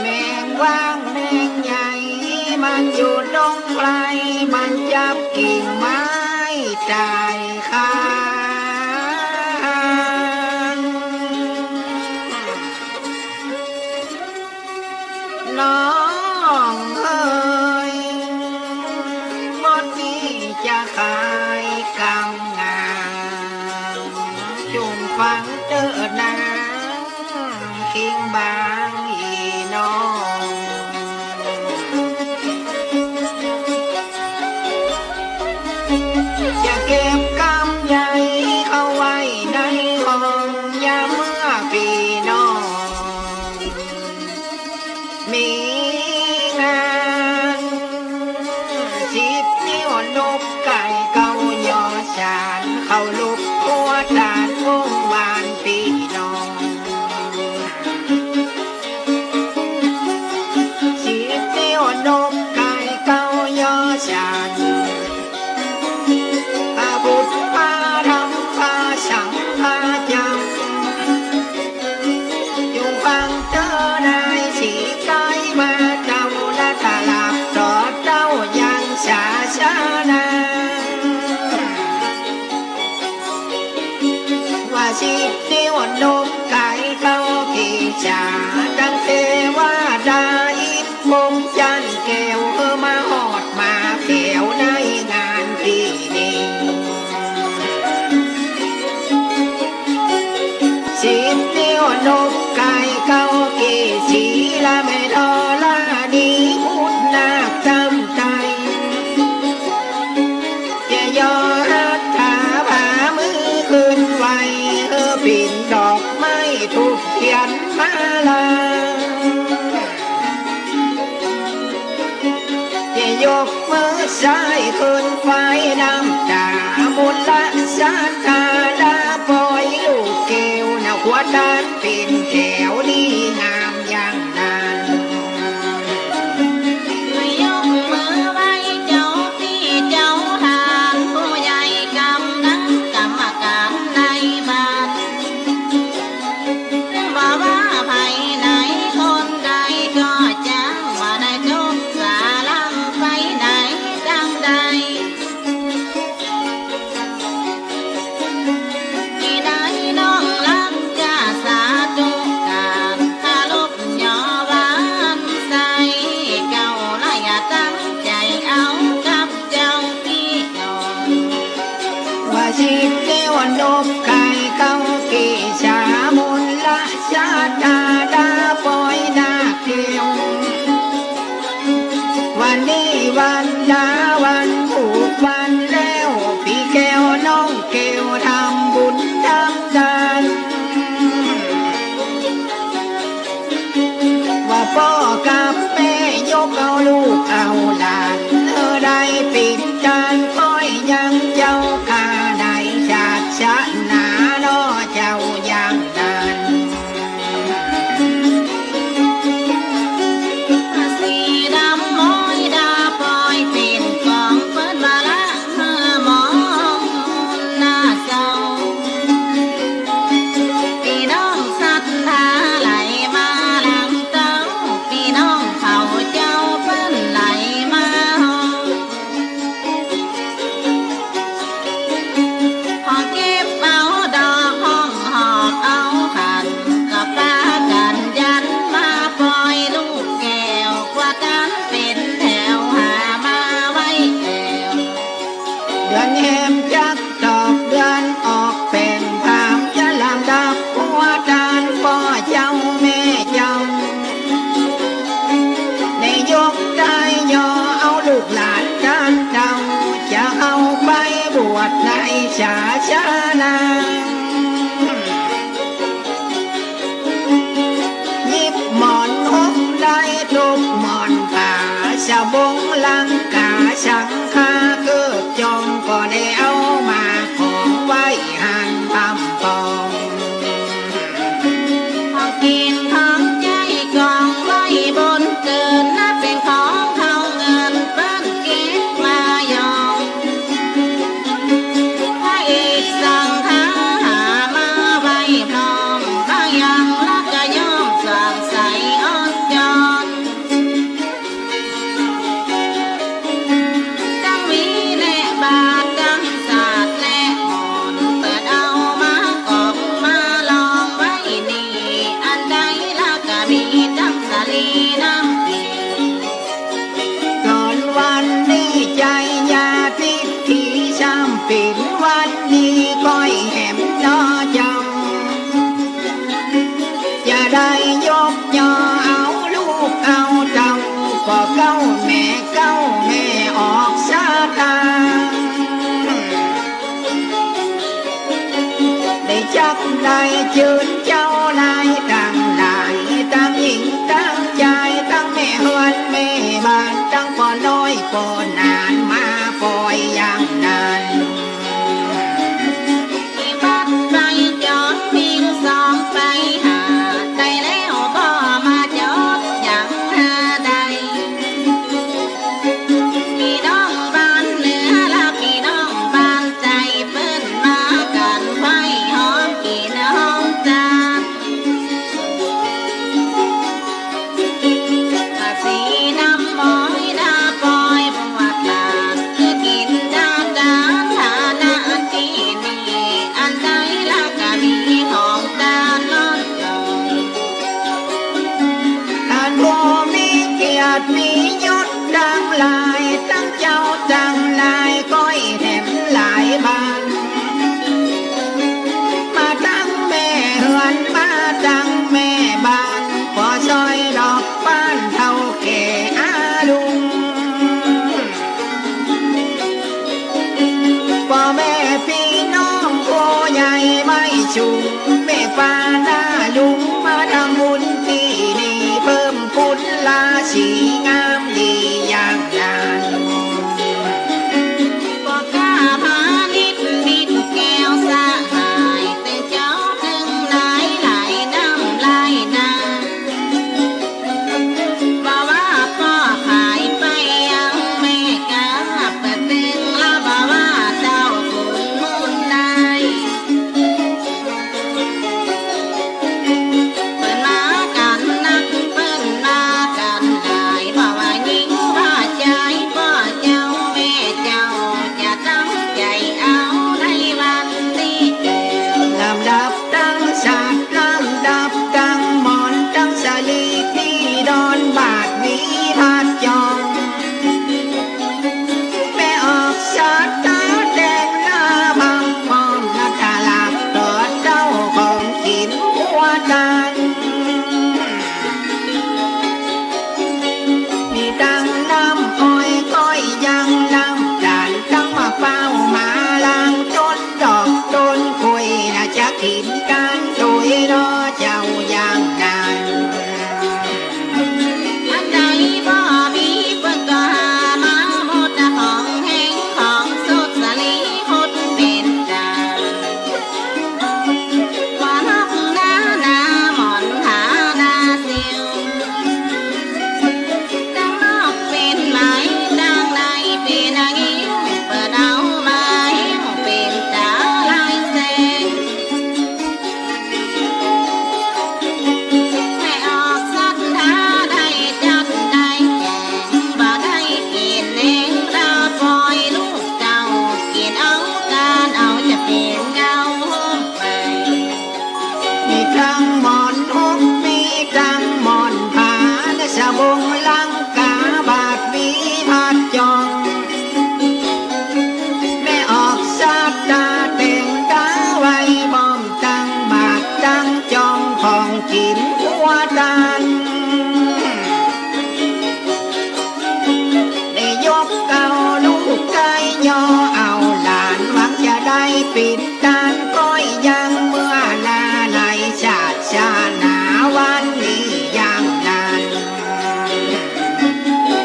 แมงว้างแมงใหญ่ มันอยู่ตรงไกล มันจับกิ่งไม้ตายคา น้องเอ๋ย บ่ดี จะเก็บกำใหญ่เข้าไว้ในห้อง ยามเมื่อปี้น้องมีงาน สิบนิ้วนกไก่เก๊ายอสาน เคารพครัวตานวงวานปี้น้อง สิบนิ้วนกไก่เก๊ายอสาน พระพุทธ พระธรรม พระสังฆาจารย์ จุ่งฟังเต๊อะนายสีไกมาเจ้า และตลับต่อเต้ายังศาสนา ว่าสิบนิ้วนกไก่เก๊าเกศา ตังเตวดาอินทร์พรหมจันทร์แก้ว เออ มาฮอดมาแถวในงานปี๋นี้ สิบนิ้วนกไก่เก๊าเกศา และแม่ธรณีบุตรนาคตำไต จะยอหัตถาผามือขึ้นไหว เออ ปิ่นดอกไม้ธูปเทียนมาลา จะยกมือซ้ายขึ้นไหวน้ำตามุนละศรัทธา ดาปอยลูกแก้ว นะครัวตานเป๋นแถวดีงามอย่าง นั้น ยกมือไหว้เจ้าตี้เจ้าตาน ผู้ใหญ่กำนันกรรมก๋านในบ้าน บ่ว่าใผไหนคนใดก็จ้าง บ่ได้จกสาลังไปไหนตางใด ตี้ได้น้องรักจะสาธุก๋าน เคารพยอหวานใส เก๊าละอย่าตั้งใจ๋เอากับเจ้าปี้น้อง ว่าสิบนิ้วนกไก่เก๊าเกศา มุนละศรัทธา ดาปอยนาคแก้ว วันนี้วันดาวันผูกวันแล้ว ปี้แก้วน้องแก้วทำบุญทำตาน ว่าป้อกับแม่ยกเอาลูกเอาหลาน เออ ได้ปิดตานค่อยยังเจ้าข้า ในศาสนาเนาะเจ้าอย่างนั้น สีดำม้อยดาปอยเป๋นของเปิ้นว่าละเมื่อมองหน้าเจ้า ปี้น้องศรัทธาไหลมาหลังเต้า ปี้น้องเผาเจ้าเปิ้นไหลมาฮอด ฮอดเก็บเอาดอกฮ้องหอบเอาขัน ก็ปากั๋นยันมาปอยลูกแก้ว ครัวตานเป๋นแถวหามาไหว้แก้ว เดือนแฮมจักตอกเดือนออกแป้ง พามจะลำดับครัวตานป้อเจ้าแม่เจ้า ในยกได้ยอเอาลูกหลานตานเต้า จะเข้าไปบวชในศาสนา หยิบหมอนหกได้ทุกหมอนผ้า สบงลังกาสังฆาเกิดจอง ก็ได้เอามาของไหว้หันพร่ำปอง ของกิ๋นของใจ๊กองไว้บนเกิน นับเป๋นของเฒ่าเงินเปิ้นเก็บมายอง พระเอกสังฆาหามาไหว้พร้อม บางอย่างละก็ย่อมสว่างใสอ่อนจอน ตังมีแนะบาตร ตังสาดแนะหมอน เปิ้นเอามากองมาลองไว้นี่ อันใดละก็มีตังสาลีน้ำเป๋น ก่อนวันนี้ใจ๊ยาติดที่ซ้ำเป๋นวันนี้ก้อยแหมเนาะเจ้า จะได้ยกยอเอาลูกเอาเต้า ป้อเก๊าแม่เก๊าแม่ออกศรัทธา ได้เจิญเจ้านายตังหลาย ตังหญิงตังจาย ตังแม่เฮือนแม่บ้าน ตังป้อน้อยป้อหนาน มาปอยอย่างนั้น บัดไปจ๋องวิ่งสองไปหา ได้แล้วบ่มาจอดอย่างหาได้ ปี้น้องบ้านเหนือละปี้น้องบ้านใต้ เปิ้นมากั๋นไหว้หอมกิ๋นหอมจาน สีน้ำม้อยหน้าปอยบวชหลาน คือกิ๋นหน้าจานฐานะตี้นี่ อันใดละก็มีของจานล้น อันผู้มีเกียรติมียศตังหลาย ตังเจ้าตังนายก้อยแถมหลายบ้าน มาตังแม่เฮือน มาตังแม่บ้าน ป้อซอยดอกบ้านเฒ่าแก่อาลุง ป้อแม่ปี้น้องผู้ใหญ่ไม่ชุม แม่ป้าน้าลุงมาทำบุญตี้นี่ เพิ่มพูนราศีงามดีอย่างนั้น ป้อข้าพาณิชย์ มิตรแก้วสหาย แต่เจ้าตึงหลายหลายน้ำหลายนา บ่ว่าป้อขายไปยังแม่ก๊า เปิ้นตึงละบ่ว่าเจ้าขุนมูลนาย เปิ้นมากั๋นนัก เปิ้นมากั๋นหลาย บ่ว่าญิงว่าจาย ป้อเจ้าแม่เจ้า จะตั้งใจ๋เอาในวันนี้ ลำดับ ตังสัตว์ ลำดับตังหมอน ตังสะหลีตี้ดอน บาทหวีผัดจ๋อง แม่ออกสัตตาแต่งหน้าบังปอง นัตตาลาต่อเต้าของกิ๋นครัวตาน มีตังน้ำอ้อยก้อยยังน้ำตาล ตังมะพร้าวมาลังต้นดอกต้นคุย น่าจะกิ๋นกั๋นตวยเนาะเจ้าอย่างนั้น อันใดบ่มีเปิ้นก็หามาหมด ของแห้งของสดสะหลีหดเป๋นจาน ว่านับหน้าหน้าหมอนหาหน้าซิว ตังนอกเป๋นไหม ตังในเป๋นงิ้ว เปิ้นเอามาแห้งเป๋นต๋าลายแสง แม่ออกสัตตาได้จัดได้แจ๋ง บ่ได้กิ๋นเอง ดาวปอยลูกเจ้า กิ๋นเอาก๋านเอาจะเป๋นเงาไป มีตังหมอนหก มีตังหมอนผ้า และสะบงลังกา บาทหวีผัดจ๋อง แม่ออกสัตตาแต่งต๋าไว้ บ่มตังบาทตังจ๋อง ของกิ๋นครัวตาน ได้ยกเอาลูกไก่ย่อเอาหลาน หวังจะได้ปิดตานก้อยยัง เมื่อนาไหนชาติชาติหน้าวันนี้อย่างนั้น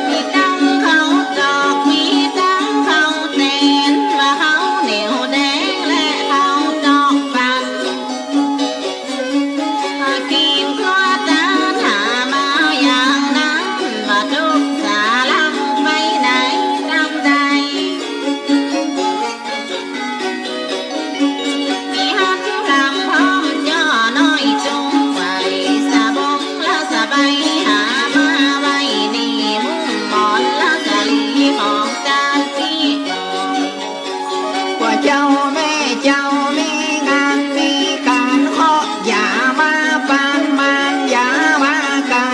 มีตังข้าวตอก มีตังข้าวแตน ว่าข้าวเหนียวแดงและข้าวตอกปั่น กิ๋นครัวตานหามาอย่างนั้น บ่ทุกข์สารังไปไหนต๋ามใด มีหันรำพร้อมจ้อน้อยจุงไป สะบงละสะใบหามาไว้นี่ มุ้งหมอนละสะหลีของจานตี้ก่อน ว่าเจ้าแม่เจ้ามีงานมีก๋าน เคาะอย่ามาปานมาน อย่ามาไก๋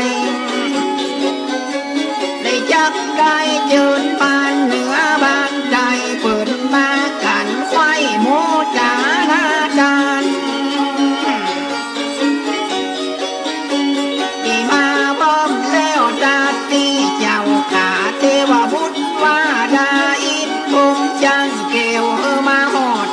ได้จักได้เจิญบ้านเหนือบ้านใต้ เปิ้นมากั๋นไขว้หมู่ต๋าหน้าตาน ตี้มาบ้อมแล้วตาตี้เจ้าข้าเทวบุตรวาดาอินทร์พรหมจันทร์แก้ว เออ มาฮอด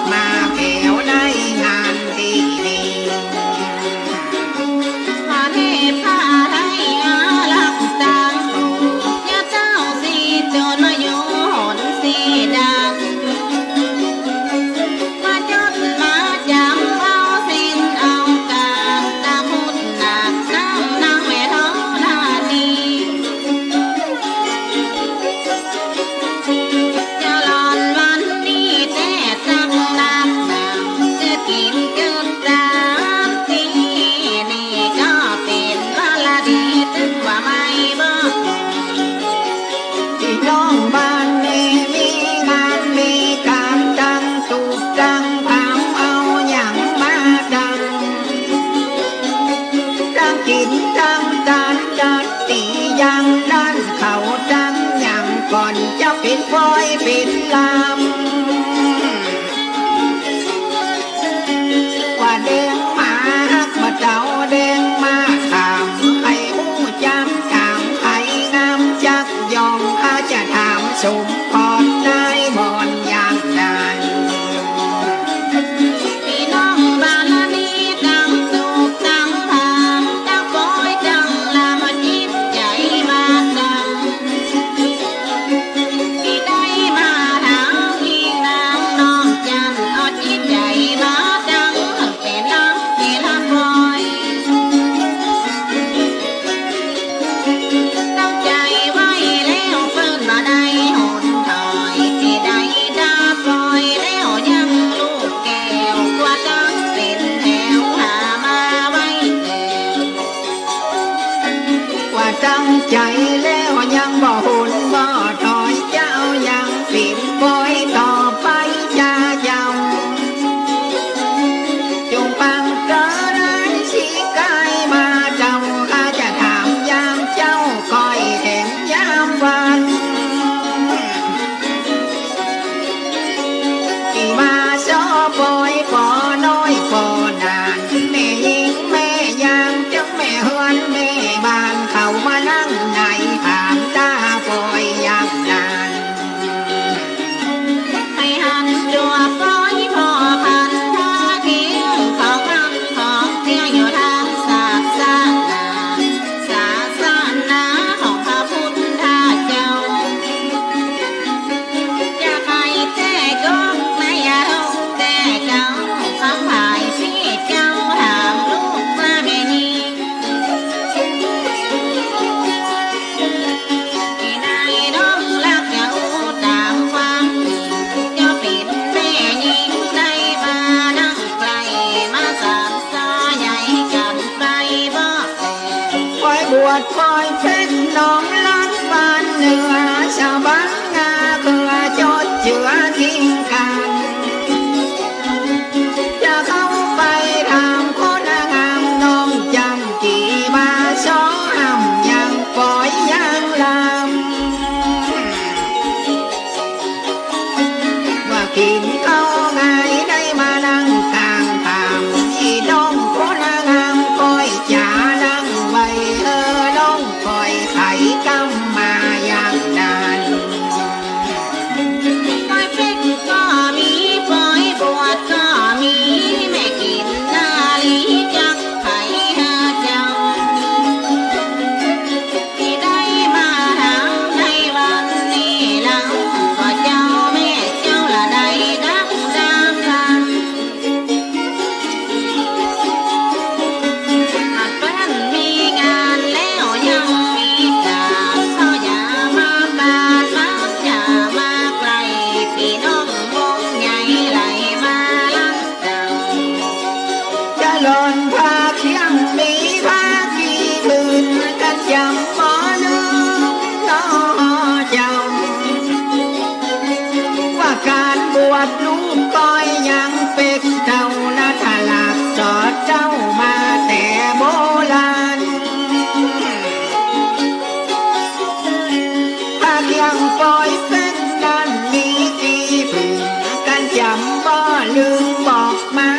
จ๋ำบ่ลืมบอกมา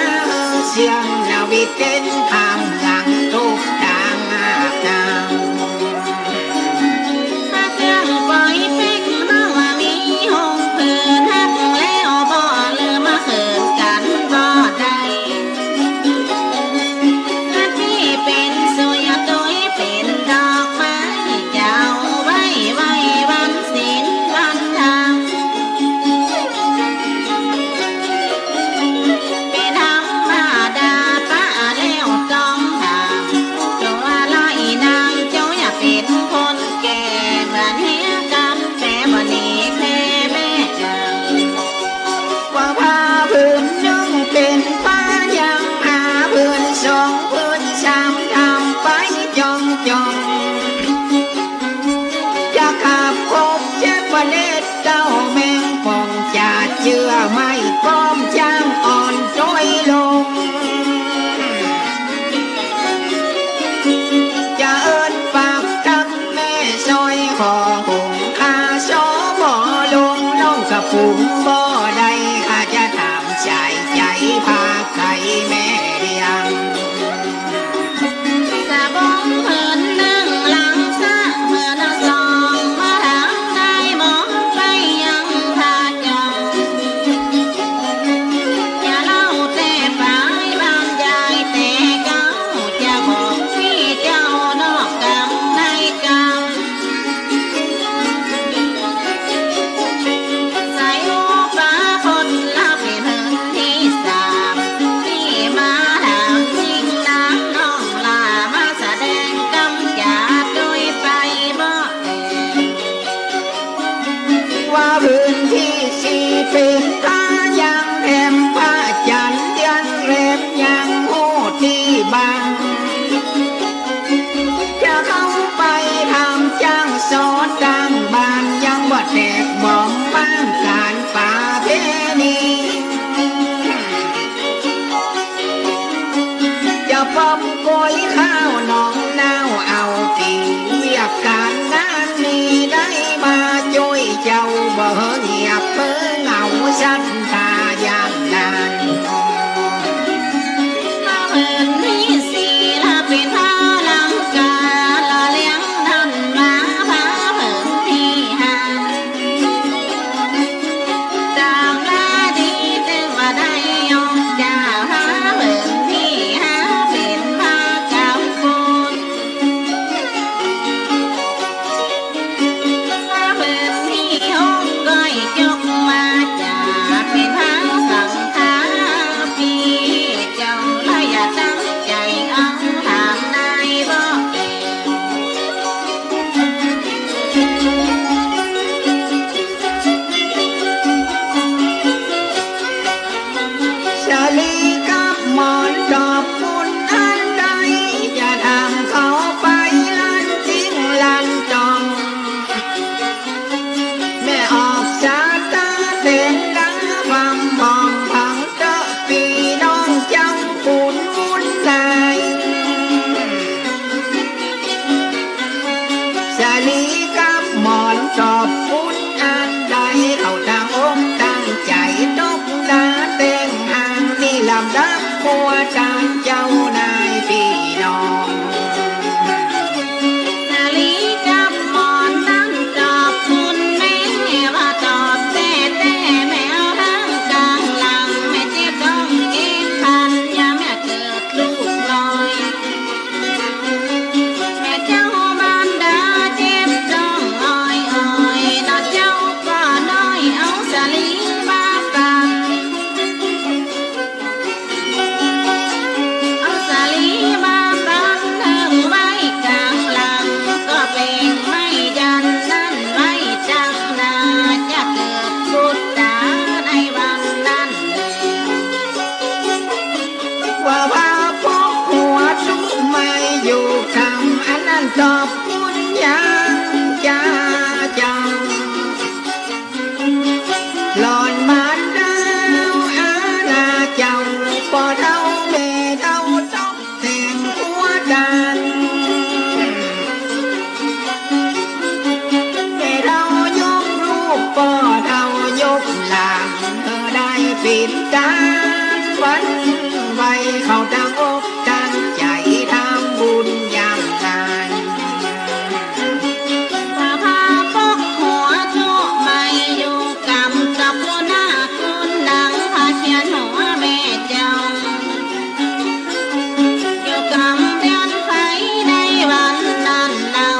เสียงนาวิเตนข้ามหลังทุกตางหากนาง เสียงปอยเป๊กร้องว่ามีหงส์เปิ้นฮักแล้วบ่ลืมมาเขินกั๋นบ่ได้ ตี้เป๋นสุยาตุ้ยเป๋นดอกไม้ เจ้าไว้ ไว้วันศีลวันธรรม เป๋นธรรมดาปะแล้วต้องถาม ตัวละอีนางเจ้าอย่าเป๋นคนแก่ เหมือนเฮียกำแปบ่หนีแค่แม่นาง ว่าผ้าผืนนึ่งเป๋นผ้ายัง ผ้าผืนสองผืนสามทำไปจ่องๆ จะขับคบเจ็บประเด็ดเต้าแมงป่อง จะเจื้อไม้ก้อมจ้างอ่อนจ้อยลง จะเอิ้นปากตักแม่ซอยขอหุงข้าสอบ่ลง น้องกะปุงบ่ได้ ข้าจะถามสายใจ๋พาไขแม่เลี้ยง สะบงผืนนึ่งหลังสะเหมือนสอง มาถามได้บ่ไปยังพระเจ้า อย่าเล่าแต่ปายบรรยายแต่เก่า จะบอกตี้เจ้านอกกำในกำ สายหัวฟ้าคนละเป๋นเฮินตี้สาม ตี้มาถามยิ่งนางน้องหล้ามาแสดงกำจ๋าโดยไปบ่แอ่ ว่าพื้นตี้สี่เป๋นพระยังแถมพระจันทร์เดือนแรมยังฮู้ตี้บ้าง จะเข้าไปถามจ้างสอดตั้งบ้านยังบ่แตกบ่มบ้างก๋านประเพณี จะป้อมโกยข้าวหนองนาวเอาตี้เวียกก๋านงานนี้ได้มาจ้วยเจ้าบ่เหียบเปิ้งเอาศรัทธาอย่างนั้น ผ้าผืนตี้สี่ละเป๋นผ้าลังกา ละเลี้ยงดันมาผ้าผืนตี้ห้า ต๋ามละตี้ตึงว่าได้ยกจ๋า ผ้าผืนตี้ห้าเป๋นผ้ากำปุน ผ้าผืนตี้หกก้อยจกมาจ๋า เป๋นผ้าสังฆาปี เจ้าละอย่าตั้งใจ๋เอา ถามนายบ่แอ่ สาลีกับหมอนตอบปุ้นอันใด จะถามเขาไปลันติ๊งลันตอง แม่ออกสาต๋าเต๋งดังความผ่องผังเต๊อะปี้น้องเจ้าปุ้นมุนนาย สาลีกับหมอนตอบปุ้นอันใด เขาตั้งอกตั้งใจ๋ตกลาแต่งหาง นี่ลำดับมัวตานเจ้านายปี้น้อง สาลีกับหมอนนั้นตอบปุ้นแม่ ว่าตอบแต๊ๆ แม่เอาตังก๋างหลัง แม่เจ็บต๊องเจ็บคัน ยามแม่เกิดลูกน้อย แม่เจ้าบรรดาเจ็บต๊องอ้อยๆ เนาะเจ้าป้อน้อย เอาสาลีมาปัน เอาสาลีมาปันเทิงไว้ก๋างหลัง ก็เปล่งไม้ยันนั้นไว้ตังหน้า จะเกิดปุตตาในวันนั้นแล ว่าพาพกหัวตุ๊กไม้อยู่ค่ำ อันนั้นตอบปุ้นยังจาเจ้า หล่อนมารดาวอาณาเจ้า ป้อเฒ่าแม่เฒ่าตกแต่งหัวตาน แม่เฒ่ายกลูก ป้อเฒ่ายกหลาน เออได้ เป๋นก๋านหวั่นไหว เข้าตั้งอกตั้งใจ๋ทำบุญอย่างนั้น พระปกหัวจุไม่อยู่กำกับหัวหน้าคนดัง พระเขียนหัวแม่เจ้า อยู่กำเดือนไฟในวันนั้นเนา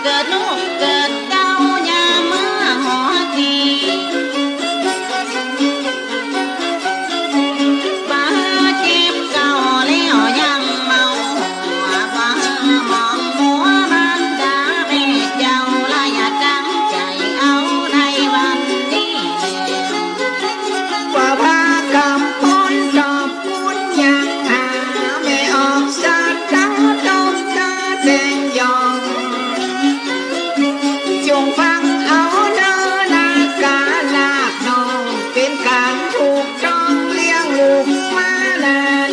เกิดลูกเกิดเต้ายามเมื่อหัวตี บ่หื้อเจ็บเก่าแล้วยังเมาหัว บ่หื้อมองมัวมารดาแม่เจ้า ละอย่าตั้งใจ๋เอาในวันนี้ ว่าพระกำพลตอบบุญยังหา แม่ออกสัตตาต้องตาแต่งยอง จงฟังเอาเน่อนาคานาคน้อง เป๋นก๋านถูกต้องเลี้ยงลูกมานาน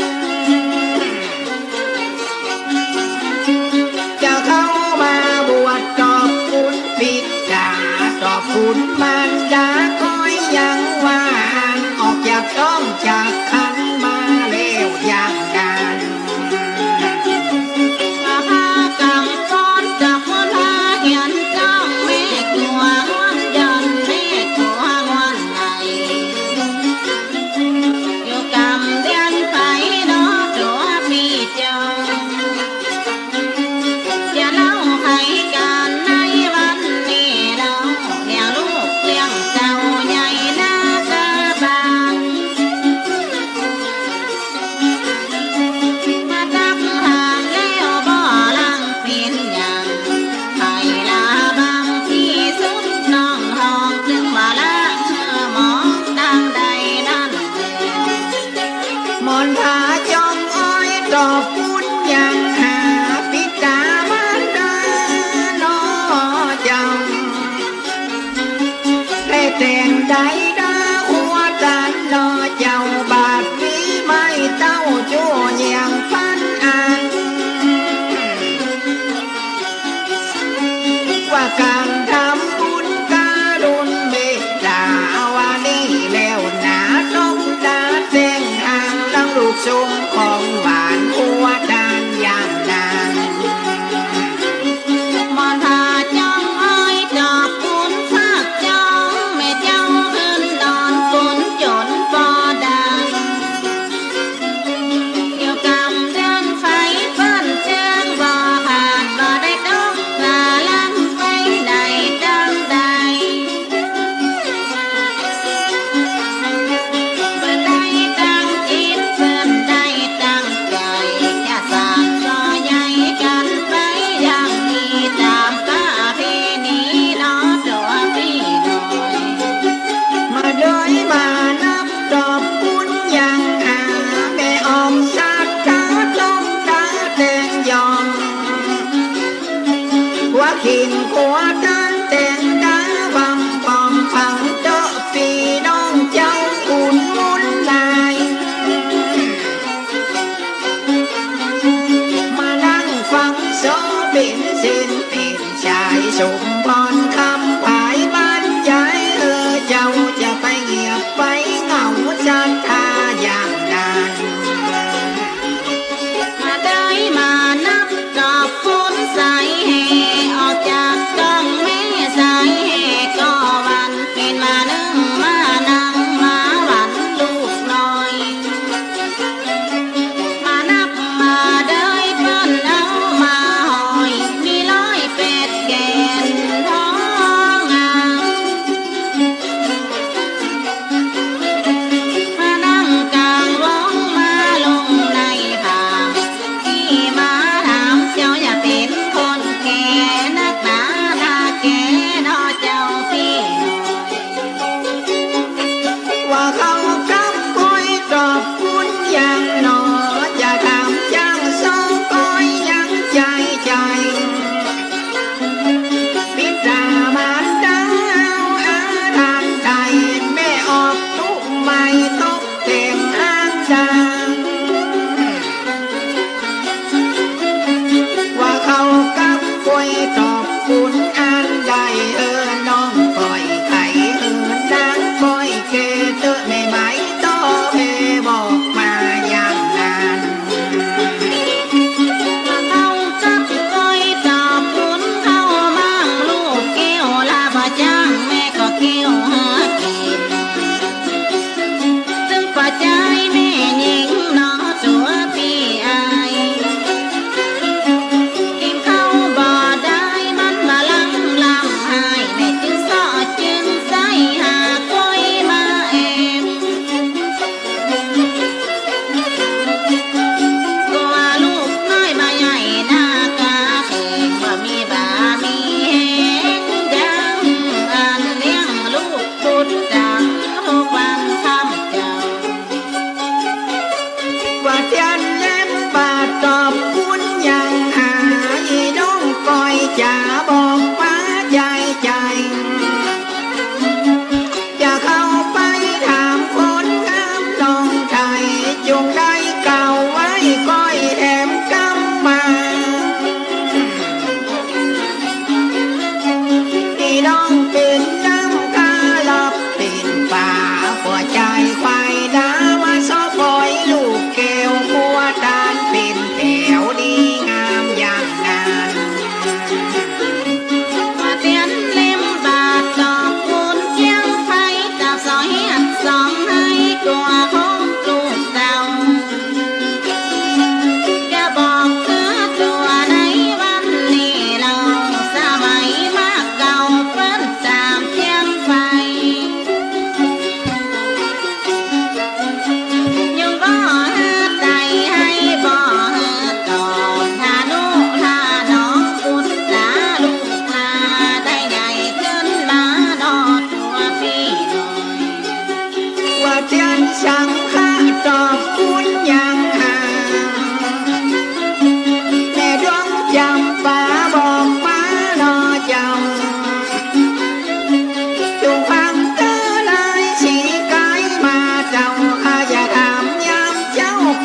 จะเข้ามาบวชตอบบุญบิดา ตอบบุญมารดา ก็ยังว่าอั้น ออกจากท้องจากครรภ์มาแล้วอย่างนั้น พระกำพลตอบบุญ พระเขียนจ้องแม่ครัวม่วนหย่อน แม่ครัวม่วนไหล อยู่กำเดือนไฟเนาะตั๋วปี้เจ้า จะเล่าไขก๋านในวันนี้เนาะ เลี้ยงลูกเลี้ยงเต้าใหญ่นาคาบาน มาตักหามแล้วบ่ลังเป๋นหยัง ไผลาบางตี้สุดน้องฮ้อง ตึงว่าละเธอมองตางใดนั้น มนต์พาจ้องอ้อยตอบบุญยังหา ปิดตามารดาน้อเจ้า ได้แต่งได้ดาหัวตานน้อเจ้า บาดนี้ไม่เต้าโจ้เยี่ยงปันอัน ว่าก๋านทำบุญกรุณเมตตา ว่านี้แล้วหนา ต้องตาแต่งหาง หลังลูกส่งของหวานหัวตานอย่างนั้น มนต์พาจ้องอ้อยตอบบุญฝากจ้อง แม่เจ้าขึ้นนอนคนจ๋นบ่ดัง อยู่กำเดือนไฟเปิ้นเจิงบ่ขาด บ่ได้ตกตาลังไปไหนตางใด เปิ้นได้ตั้งจิต เปิ้นได้ตั้งใจ๋ จะสานต่อใหญ่กั๋นไปอย่างนี้ ต๋ามประเพณีเนาะตั๋วปี้น้อย มาโดยมานับตอบบุญยังหา แม่ออกสัตตาต้องตาแต่งยอง หัวขิงหัวตานแต่งดาบำปอมผังเตอะปี้น้องเจ้าขุนมุนนาย มานั่งฟังโสเป๋นเส้นเป๋นสาย สมพรคำผายบรรยาย เออเจ้าจะไปเงียบไปเหงาศรัทธาอย่างนั้น มาได้มานับตอบบุญสายแห่ ออกจากต้องแม่สายแห่ก็วัน เป๋นมานึ่งมานั่งมาหวันลูกน้อย มานับมาได้เปิ้นเอามาห้อย มีร้อยแปดแก่นทองงาม มานั่งกลางวงมาลงในผา ตี้มาถามเจ้าอย่าเป๋นคนแก่นักหนา นาแก่น้อเจ้าปี้น้อย ว่าเขากับก้อยตอบบุญยังหนอ จะถามจังสองก้อยยังใจ๋ใจ๋ ปิดตามารดาเอาอาทานไถ่ แม่ออกตุ๊ใหม่ตกแต่งอ้างดาง ว่าเขากับก้อยตอบบุญอันใด เออน้องก้อยไข เออนางก้อยแก่เตอะ แม่ไม้ตอ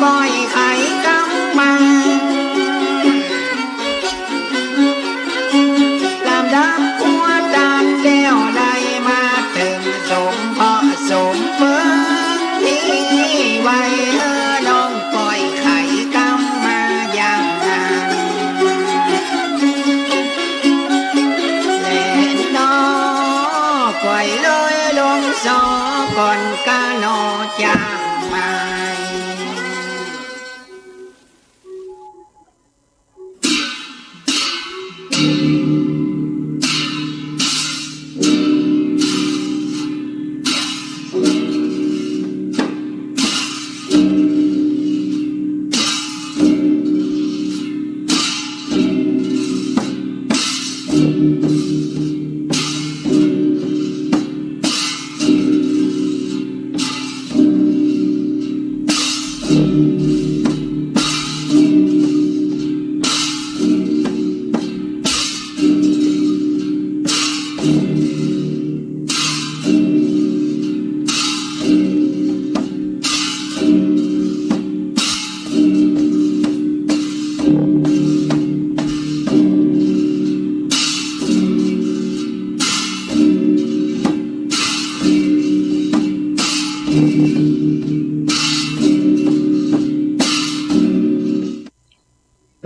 ป้อยไขกำมา ลำดับหัวตานแก้วได้มาเติมสมเพาะสมเปิงที่ไว้เออน้องป้อยไขกำมาอย่างนั้นแลน้อ ป้อยเลยลงสอก่อนกาหนอจางไป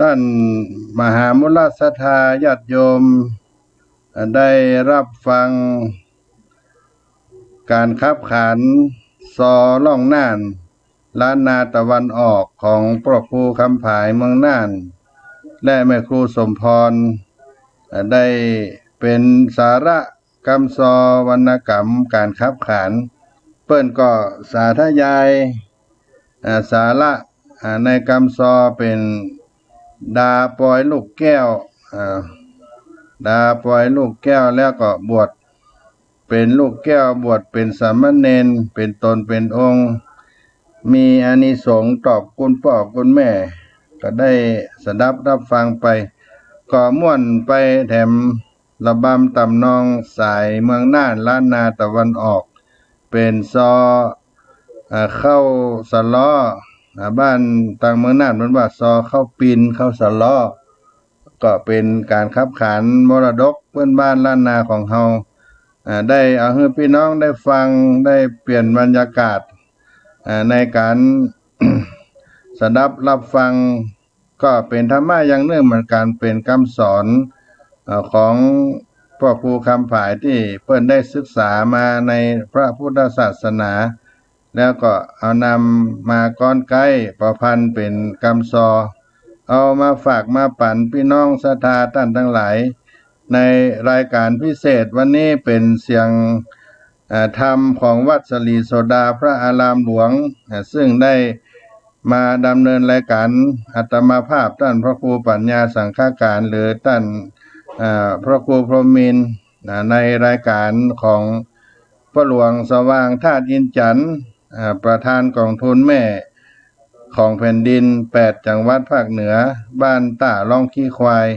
ต้านมหามูลศรัทธาญาติโยม ได้ฮับฟังก๋านขับขานซอล่องน่าน ล้านนาตะวันออกของพระครูคำผายเมืองน่าน และแม่ครูสมพร ได้เป๋นสาระกำซอวรรณกรรมก๋านขับขาน เปิ้นก็สาธยาย อ่า สาระ อ่า ในกำซอเป๋นดาปอยลูกแก้ว อ่า ดาปอยลูกแก้วแล้วก็บวชเป๋นลูกแก้ว บวชเป๋นสามเณร เป๋นต๋นเป๋นองค์ มีอานิสงส์ตอบคุณป้อคุณแม่ ก็ได้สดับฮับฟังไป ก็ม่วนไปแถม ระบำต๋ำนองสายเมืองน่าน ล้านนาตะวันออก เป๋นซอ อ่า เข้าสะล้อ อ่า บ้านตางเมืองน่านเปิ้นว่าซอเข้าปิน เข้าสะล้อ ก็เป๋นก๋านขับขานมรดกเปื้อนบ้านล้านนาของเฮา อ่า ได้เอาหื้อปี้น้องได้ฟัง ได้เปลี่ยนบรรยากาศ อ่า ในก๋าน สดับฮับฟัง ก็เป๋นธรรมะอย่างนึ่งเหมือนกั๋น เป๋นกำสอน เอ่อ ของป้อครูคำผายตี้เปิ้นได้ศึกษามาในพระพุทธศาสนา แล้วก็เอานำมาก๊อนไก๊ประพันธ์เป๋นกำซอ เอามาฝากมาปั๋นปี้น้องศรัทธาต้านตังหลาย ในรายก๋านพิเศษวันนี้เป๋นเสียง เอ่อ ธรรมของวัดสลีโสดาพระอารามหลวง เอ่อ ซึ่งได้มาดำเนินรายก๋าน อาตมาภาพต้านพระครูปัญญาสังฆการ หรือต้าน เอ่อ พระครูพรหมินทร์ นะ ในรายก๋านของป้อหลวงสว่างธาตุอินทร์จันทร์ เอ่อ ประธานก๋องทุนแม่ของแผ่นดิน แปดจังหวัดภาคเหนือ บ้านต้าล่องขี้ควาย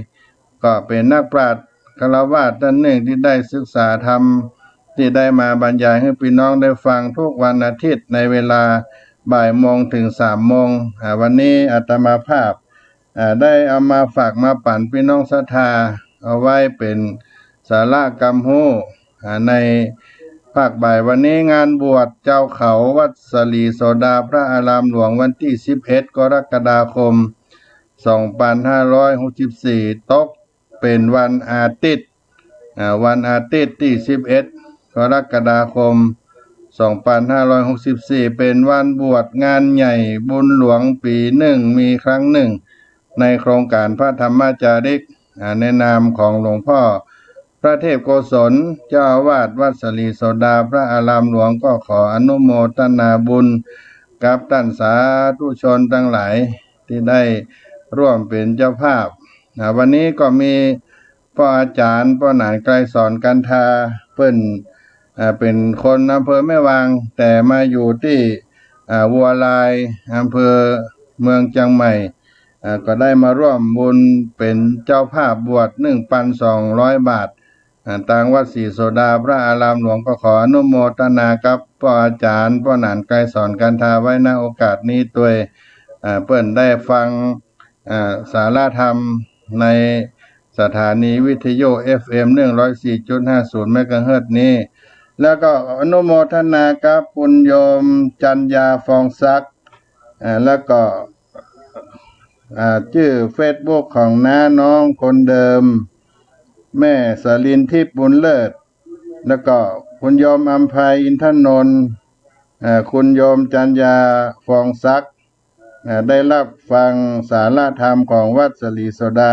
ก็เป๋นนักปราชญ์ฆราวาสต้านนึ่งตี้ได้ศึกษาธรรม ตี้ได้มาบรรยายหื้อปี้น้องได้ฟังกู้วันอาทิตย์ในเวลาบ่ายโมงเถิงสามโมง อ่า วันนี้อาตมาภาพ อ่า ได้เอามาฝากมาปั๋นปี้น้องศรัทธา เอาไว้เป๋นสาระกำฮู้ อ่า ในภาคบ่ายวันนี้ งานบวชเจ้าเขาวัดสลีโสดาพระอารามหลวงวันตี้สิบเอ็ดกรกฎาคมสองปันห้าร้อยหกสิบสี่ ตก เป๋นวันอาทิตย์ อ่า วันอาทิตย์ตี้สิบเอ็ดกรกฎาคมสองปันห้าร้อยหกสิบสี่ เป๋นวันบวชงานใหญ่บุญหลวงปี๋นึ่งมีครั้งนึ่ง ในโครงก๋านพระธรรมจาริก อ่า ในนามของหลวงพ่อพระเทพโกศล เจ้าอาวาสวัดสลีโสดาพระอารามหลวง ก็ขออนุโมทนาบุญกับต้านสาธุชนตังหลายตี้ได้ร่วมเป๋นเจ้าภาพ อ่า วันนี้ก็มีป้ออาจ๋ารย์ ป้อหนานไกรสร กันทา เปิ้น อ่า เป๋นคนอำเภอแม่วาง แต่มาอยู่ตี้ อ่า วัวลาย อำเภอเมืองเจียงใหม่ อ่า ก็ได้มาร่วมบุญเป๋นเจ้าภาพบวชนึ่งปันสองร้อยบาท อ่า ตางวัดสลีโสดาพระอารามหลวง ก็ขออนุโมทนากับป้ออาจ๋ารย์ ป้อหนานไกรสร กันทา ไว้ ณ โอกาสนี้ตวย อ่า เปิ้นได้ฟัง อ่า สาระธรรมในสถานีวิทยุ เอฟเอ็ม หนึ่งร้อยสี่จุดห้าศูนย์ เมกะเฮิรตซ์นี้ แล้วก็อนุโมทนากับคุณโยมจันยา ฟองศักดิ์ อ่า แล้วก็ อ่า จื้อเฟซบุ๊กของน้าน้องคนเดิม แม่สลินทิพย์ บุญเลิศ แล้วก็คุณโยมอำไพ อินทนนท์ อ่า คุณโยมจันยา ฟองศักดิ์ อ่า ได้รับฟังสาระธรรมของวัดสลีโสดา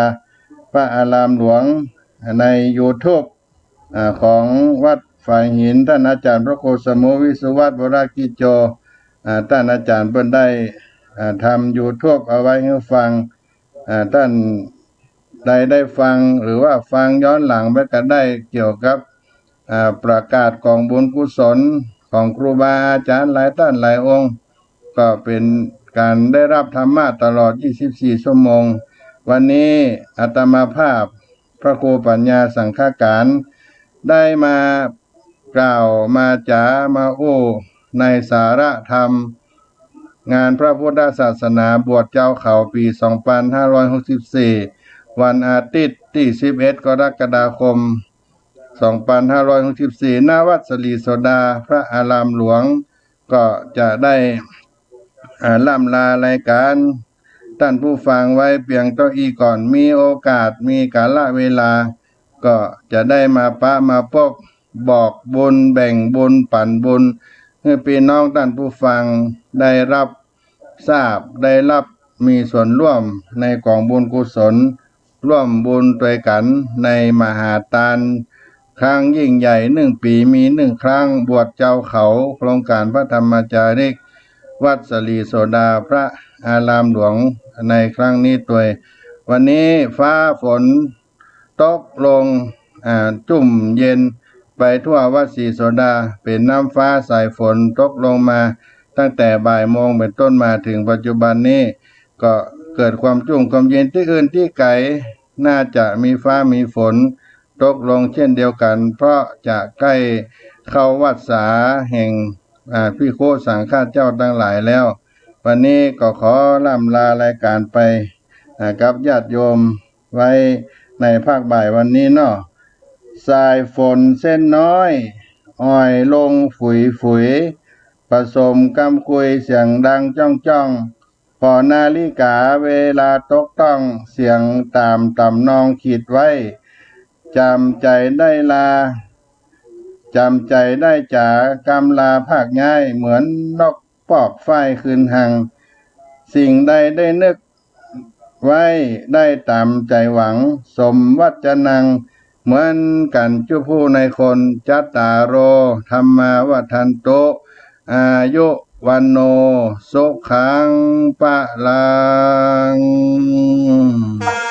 พระอารามหลวง ในยูทูบ อ่า ของวัดฝายหิน ต้านอาจ๋ารย์พระครูสมุห์ วิสุวัฒน์ วรกิจโจ อ่า ต้านอาจ๋ารย์เปิ้นได้ อ่า ทำยูทูบเอาไว้หื้อฟัง อ่า ต้านใดได้ฟังหรือว่าฟังย้อนหลังไปก็ได้ เกี่ยวกับ อ่า ประกาศก๋องบุญกุศลของครูบาอาจ๋ารย์หลายต้านหลายองค์ ก็เป๋นก๋านได้รับธรรมะตลอด ยี่สิบสี่ ชั่วโมง วันนี้อาตมาภาพ พระครูปัญญาสังฆการ ได้มากล่าวมาจ๋ามาอู้ในสาระธรรม งานพระพุทธศาสนาบวชเจ้าเขาปี๋ สองปันห้าร้อยหกสิบสี่ วันอาทิตย์ตี้ สิบเอ็ด กรกฎาคม สองปันห้าร้อยหกสิบสี่ ณ วัดสลีโสดา พระอารามหลวง ก็จะได้ อ่า ล่ำลารายก๋านต้านผู้ฟังไว้เปียงเต้าอี้ก่อน มีโอกาส มีกาละเวลา ก็จะได้มาปะมาปบ บอกบุญ แบ่งบุญ ปั๋นบุญ หื้อปี้น้องต้านผู้ฟังได้รับทราบ ได้รับมีส่วนร่วมในก๋องบุญกุศล ร่วมบุญตวยกั๋นในมหาตาน ครั้งยิ่งใหญ่ นึ่งปี๋มีนึ่งครั้ง บวชเจ้าเขา โครงก๋านพระธรรมจาริก วัดสลีโสดา พระอารามหลวง ในครั้งนี้ตวย วันนี้ฟ้าฝนตกลง อ่า จุ่มเย็นไปทั่ววัดสลีโสดา เป๋นน้ำฟ้าสายฝนตกลงมาตั้งแต่บ่ายโมงเป๋นต้นมาเถิงปัจจุบันนี้ ก็เกิดความจุ่มความเย็น ตี้อื่นตี้ไก๋ น่าจะมีฟ้ามีฝนตกลงเช่นเดียวกั๋น เพราะจะใก้เข้าวัสสาแห่ง อ่า ภิกขุสังฆะเจ้าตังหลายแล้ว วันนี้ก็ขอล่ำลารายก๋านไป อ่า กับญาติโยมไว้ในภาคบ่ายวันนี้เนาะ สายฝนเส้นน้อย อ่อยลงฝุยๆ ผสมกำกุยเสียงดังจ้องๆ ปอนาฬิก๋าเวลาตกต้อง เสียงต๋ามต๋ำนองขีดไว้ จ๋ำใจ๋ได้ลา จ๋ำใจ๋ได้จ๋า กำลาพากย้าย เหมือนนกปอกฝ้ายคืนฮัง สิ่งใดได้นึกไว้ ได้ต๋ามใจ๋หวัง สมวัจจนัง เหมือนกั๋นจุผู้ในคน จัตตาโร ธัมมา วัฑฒันตุ อายุ วัณโณ สุขัง พะลัง